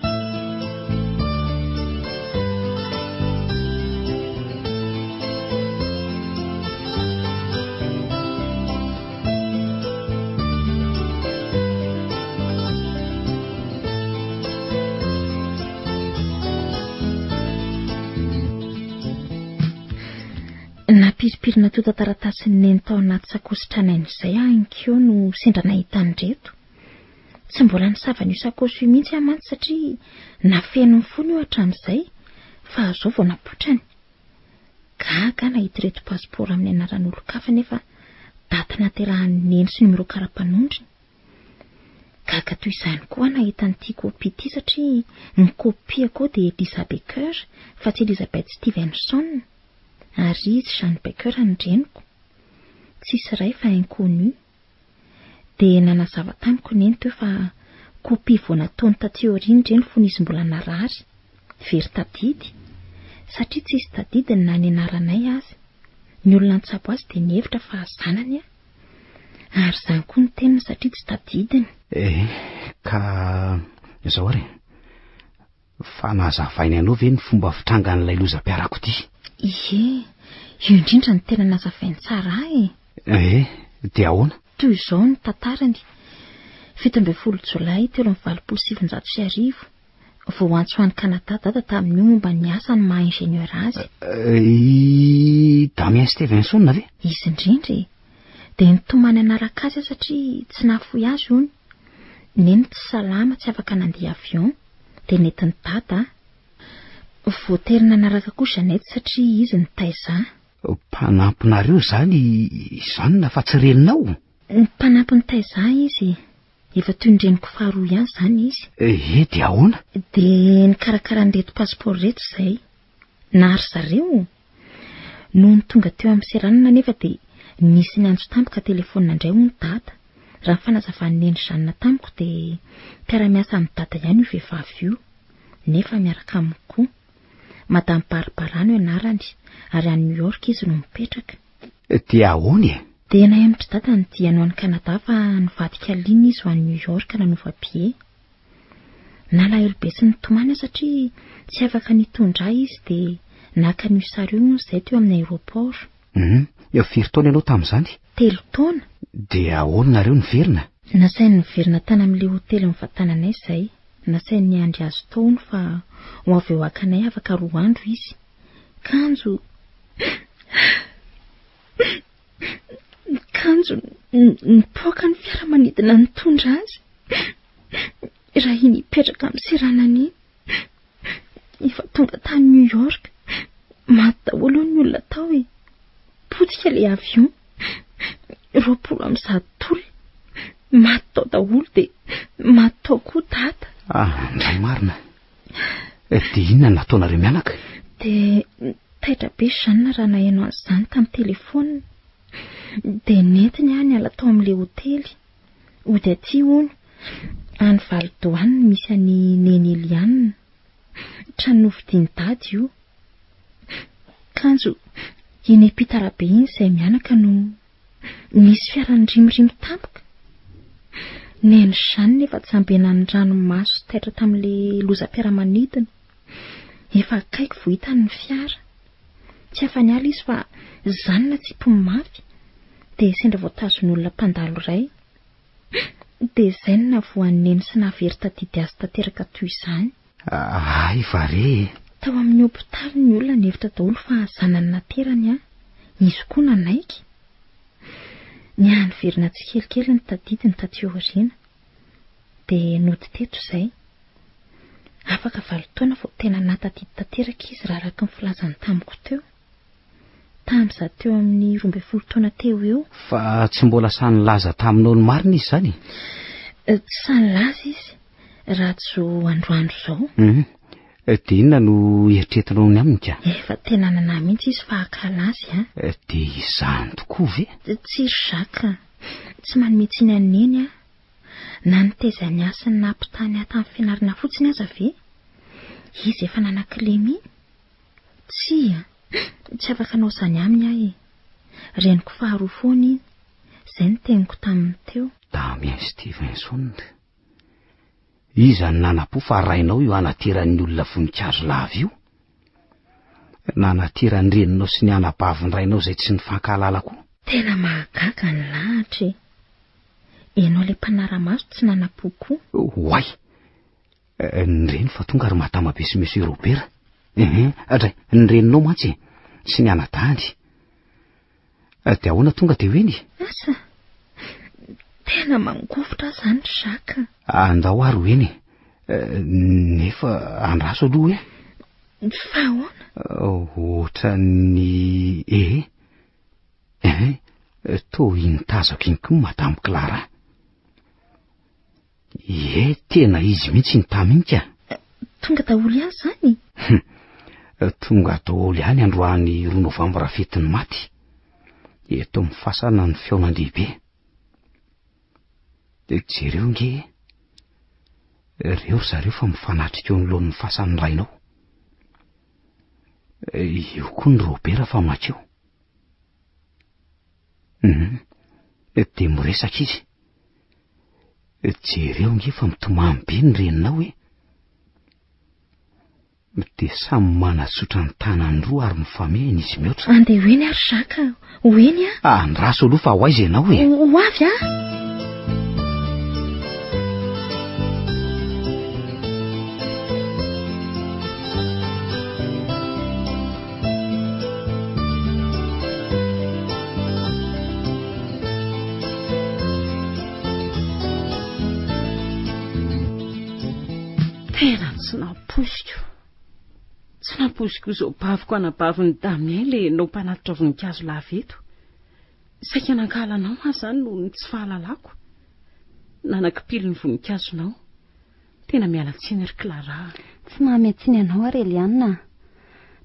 Nampirimpirina antontan-taratasin'i Neny tao anaty sakaosy tranainy izay aho inkeo no sendra nahita an'ireto. Tsy mbola nisava an'io sakaosy io mihitsy aho mantsy satria nafeniny foana io hatramin'izay fa izao vao napoitrany. Gaga aho nahita ireto pasipaoro amin'ny anaran'olon-kafa nefa daty nahaterahan'i Neny sy numéro kara-panondrony. Gaga toy izany koa aho nahita an'ity kopia ity satria ny kopiako ao dia Eliza Baker fa tsy Elizabeth Stevenson ary izy Jeanne Baker ny reniko. Tsisy ray fa inconnu. Dia nanazava tamiko Neny teo fa kopia vao nataony taty aoriana ireny fony izy mbola narary. Very tadidy. Satria tsisy tadidiny na ny anaranay aza. Ny olona nitsabo azy dia nihevitra fa zanany aho. Ary izany koa ny teniny satria tsy tadidiny. Eh, ka izao ary e. Fa nazavainy anao ve ny fomba fitrangan'ilay lozam-piarakodia? Ie, io indrindra no tena nazavainy tsara ahy e. Eh, dia ahoana? Toy izao ny tantarany, 17 jolay 1983, Voaantso any Canada dada tamin'io momba ny asany maha ingénieur azy. I Damien Stevenson ve? Izy indrindra e! Dia nitomany hanaraka azy aho satria tsy nahafoy azy hono. Neny tsy salama, tsy afaka nandeha avion, dia nentin'i dada aho. Voatery nanaraka koa Jeannette satria izy nitaiza ahy. Mpanampinareo izany i Jeanne fa tsy reninao? Mpanampy nitaiza ahy izy e! Efa toy ny reniko faharoa ihany izany izy. Ee, dia ahoana? Dia nikarakara an'ireto passeport ireto izahay. Na ry zareo. Nony tonga teo amin'ny seranana anefa dia nisy niantso tampoka telefaonina indray hono dada. Raha ny fanazavan'i Neny Jeanne tamiko dia mpiara-miasa amin'i dada ihany io vehivavy io. Nefa miaraka aminy koa. Madame Barbara no anarany ary any New York izy no mipetraka. Dia ahoana e? Dia nahemotr'i dada ny diany ho any Canada fa nivadika ligne izy ho any New York nanova billet. Nalahelo be sy nitomany aho satria tsy afaka nitondra ahy izy dia naka an'io sary io hono izahay teo amin'ny aéroport. Hum, firy taona ianao tamin'izany? Telo taona. Dia ahoana nareo niverina? Nasainy niverina tany amin'ilay hotely nivantananay izahay. Nasainy niandry azy tao hono fa ho avy eo haka anay afaka roa andro izy. Kanjo Kanjo nipoaka ny fiaramanidina nitondra azy raha iny hipetraka amin'ny seranana iny. Efa tonga tany New York. Maty daholo ny olona tao e. Potika ilay avion. 120 olona. Maty tao daholo dia maty tao koa dada. Ah, ndray marina. Dia inona no nataonareo mianaka? Dia taitra be Jeanne raha naheno an'izany tamin'ny telefaonina. Dia nentiny aho niala tao amin'ilay hotely. Hody aty hono, any Valdoany no misy an'i Neny Eliane. Trano novidian'i Dada io. Kanjo eny am-pitarabe iny izahay mianaka no Nisy fiara nirimorimo tampoka. Neny Jeanne efa jambenan'ny ranomaso sy taitra tamin'ilay lozam-piaramanidina. Efa akaiky vao hitany ny fiara. Tsy afa-niala izy fa izany natsipiny mafy dia sendra voatazon'olona mpandalo iray. Dia izay no nahavoan'i Neny sy nahavery tadidy azy tanteraka toy izany. Hay va re e! Tao amin'ny hopitaly ny olona nihevitra daholo fa zanany naterany aho. Izy koa nanaiky. Nihaniverina tsikelikely ny tadidiny taty aoriana. Dia nody teto izay. Afaka valo taona vao tena nahatadidy tanteraka izy raha araka ny filazany tamiko teo. Tamin'izaho teo amin'ny 12 taona teo ho eo. Fa tsy mbola sahy nilaza taminao ny marina izy izany e? Tsy sahy nilaza izy raha tsy izao androandro izao. Hum. Dia inona no eritreretinao ny aminy ka? Efa tena nanahy mihitsy izy fa hakala azy an. Dia izany tokoa ve? Tsia ry Jacques, tsy manome tsiny an'i Neny aho. Na nitezany ahy sy ny nampitany ahy tamin'ny fianarana fotsiny aza ve? Izy efa nanan-kilema iny? Tsia, tsy afaka hanao izany aminy aho e. Reniko faharoa foana iny. Izay no teniko taminy teo. Damien Stevenson. Iza no nanam-po fa rainao io anateran'ny olona voninkazo lava io? Nanateran'ny reninao sy ny anabavin-drainao izay tsy nifankahalala koa? Tena mahagaga ny lahatra e. Ianao ilay mpanara-maso tsy nanam-po koa. Oay! Ny reny fa tonga ry Madama be sy Monsieur Robert. Ehe, dray, ny reninao mantsy e, sy ny anadahiny. Dia ahoana tonga dia ho eny e? Asa, tena mangovitra aho izany ry Jacques. Andao ary ho eny e. Nefa andraso aloha e. Fa ahoana? Ohatran'ny eh. Eh, toa iny tazako iny koa Madame Clara. Ie, tena izy mihitsy iny tamy iny ka. Tonga daholo ihany izany? Tonga daholo ihany androany roa novambra fetin'ny maty. Eto amin'ny fasana ny fihaonan-dehibe. Dia jereo nge e. Reo ry zareo fa mifanatrika eo anoloan'ny fasan'ny rainao. Eo koa ny Robert fa makeo. Hum, dia miresaka izy. Jereo nge fa mitomany be ny reninao e. Dia samy manatsotra ny tanany roa ary mifamehina izy mihoatra. Andeha ho eny ary Jacques, ho eny aho. Andraso aloha fa ho aiza ianao e? Ho avy aho. Tena tsy nampoiziko. Tsy nampoiziko ho izao baviko anabavin'i Damien ilay ianao mpanatitra voninkazo lava eto. Saika nankahala anao aho izany noho ny tsy fahalalako. Nanakipily ny voninkazonao. Tena miala tsiny ry Clara a. Tsy mahamehy tsiny anao aho ry Eliane a.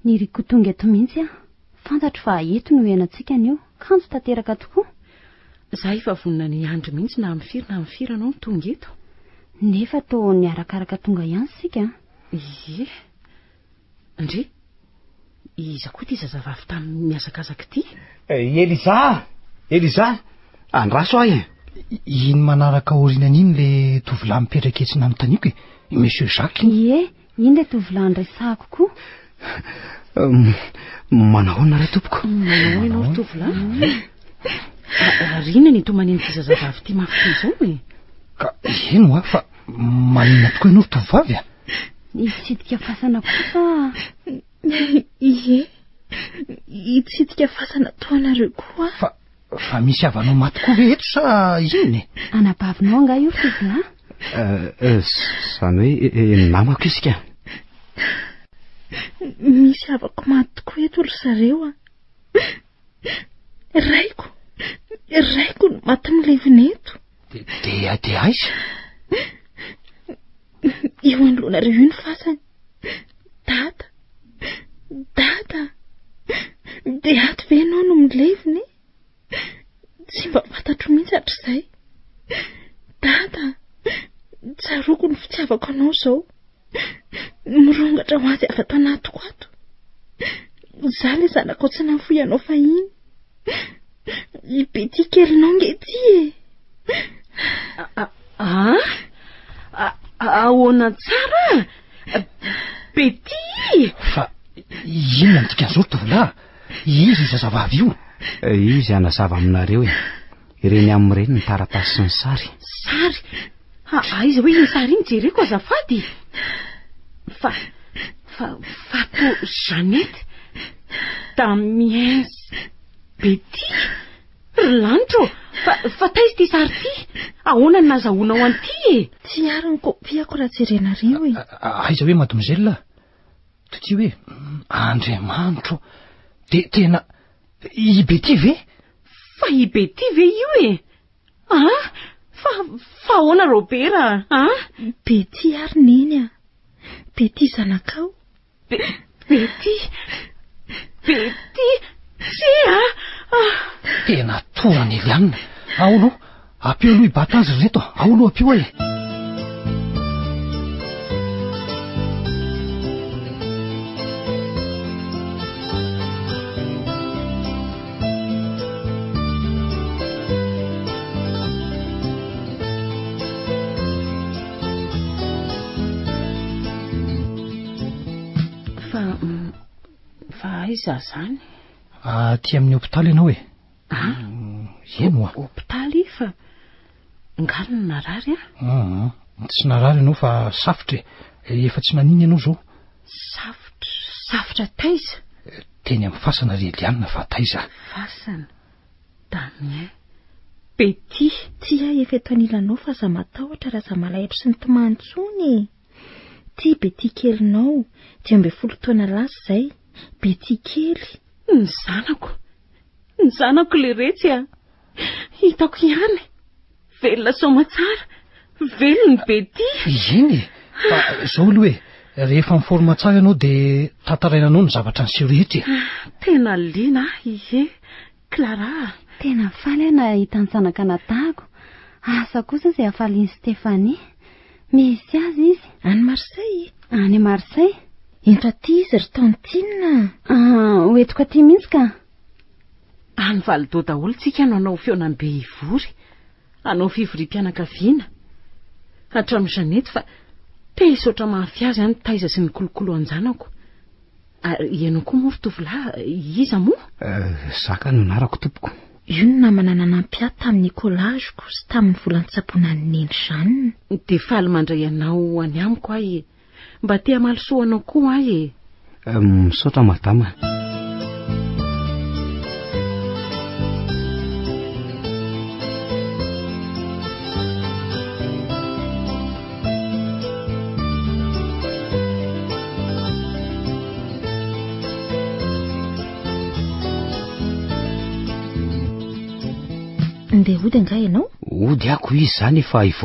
Niriko ho tonga eto mihitsy aho. Fantatro fa eto no hiainantsika anio. Kanjo tanteraka tokoa. Za efa vonona ny hiandry mihitsy na amin'ny firy na amin'ny firy ianao no tonga eto. Nefa toa niarakaraka tonga ihany isika an. Ie. Ndry, iza koa ity zazavavy tamy mihazakazaka ity? Eliza! Eliza! Andraso ahy e! Iny manaraka aorianany iny le tovolahy mipetraka etsy nanontaniako e! Monsieur Jacques iny. Ie, iny le tovolahy niresahako koa. Manao ahoana re tompoko? Manao ahoana ianao ry tovolahy? Ary inona ny itomanin'ity zazavavy ity mafy toy izao e? Ka eny hoa fa maninona tokoa ianao ry tovovavy a? Hitsidika fasana kosa Ie, hitsidika fasana toa anareo koa aho. Fa, fa misy havanao maty koa ve eto sa inona e? Anabavinao angaha io ry tovolahy? Izany hoe namako izy ka. Misy havako maty tokoa eto ry zareo a. Raiko, raiko no maty milevina eto. Dia, dia aiza? Eo anoloanareo io ny fasany. Dada, dada, dia ato ve ianao no milevina e? Tsy mba fantatro mihitsy hatrizay. Dada, tsaroako ny fitiavako anao izao. Mirongatra ho azy avy ato anatiko ato. Izaho ilay zanakao tsy nahafoy anao fahiny. I Betty kelinao nge ity e. Ah? Ahoana tsara? Betty! Fa inona ny dikan'izao ry tovolahy? Iza io zazavavy io? Izy hanazava aminareo e. Ireny amin'ireny ny taratasy sy ny sary. Sary? Ha, aiza hoe iny sary iny jereko azafady? Fa, fa, fa to Jeannette, Damiens, Betty, ry lanitra ô, fa, fa taiza ity sary ity? Ahoana no nazahoanao an'ity e? Tsy ary ny kopiako raha jerenareo e. Aiza hoe mademoiselle? Ty hoe, Andriamanitro ô, dia tena i Betty ve? Fa i Betty ve io e? Ah! Fa, fa ahoana Robert a? Ah? Betty ary neny a! Betty zanakao. Be, Betty! Betty! Tsia! Ah! Tena torana Eliane. Ao aloha, ampio aloha hibata azy ry reto a. Ao aloha ampio e. Fa fa aiza zany? Aty amin'ny hopitaly ianao e. Ah? Eny oa. Hopitaly fa nga no narary ah? Hum, tsy narary ianao fa safotra e. Efa tsy naninona ianao izao. Safotra, safotra taiza? Teny amin'ny fasana ry Eliane fa taiza? Fasana? Damien. Betty. Ty aho efa eto anilanao fa aza matahotra ary aza malahelo sy mitomany intsony e. Ty Betty kelinao, 15 taona lasa izay. Betty kely. Ny zanako. Ny zanako leretsy a. Hitako ihany. Velona soamatsara. Velona i Betty. Eny e. Fa izao aloha e, rehefa mi-forme tsara ianao dia tantaraina anao ny zavatra niseho rehetra e. Tena liana aho, ie. Clara a. Tena faly aho nahita ny zanak'anadahiko. Asa kosa izay hafalian'i Stéphanie. Misy azy izy. Any Marseille? Any Marseille. Ento aty izy ry tantine a. Ah, ho entiko aty mihitsy ka. Any Valdo daholo tsika no hanao fihaonambe hivory. Hanao fivoriam-pianakaviana. Hatramin'i Jeannette fa te hisaotra mafy azy aho nitaiza sy nikolokolo an-janako. Ary ianao koa moa ry tovolahy, iza moa? Zaka no anarako tompoko. Io no namana nanampy ahy tamin'ny écolage-ko sy tamin'ny vola nitsaboana an'i Neny Jeanne. Dia faly mandray anao any amiko aho e. Mba te hamaly soa anao koa aho e. Misaotra madama. Ndeha hody angaha ianao? Hody ako izy izany efa hivoaka.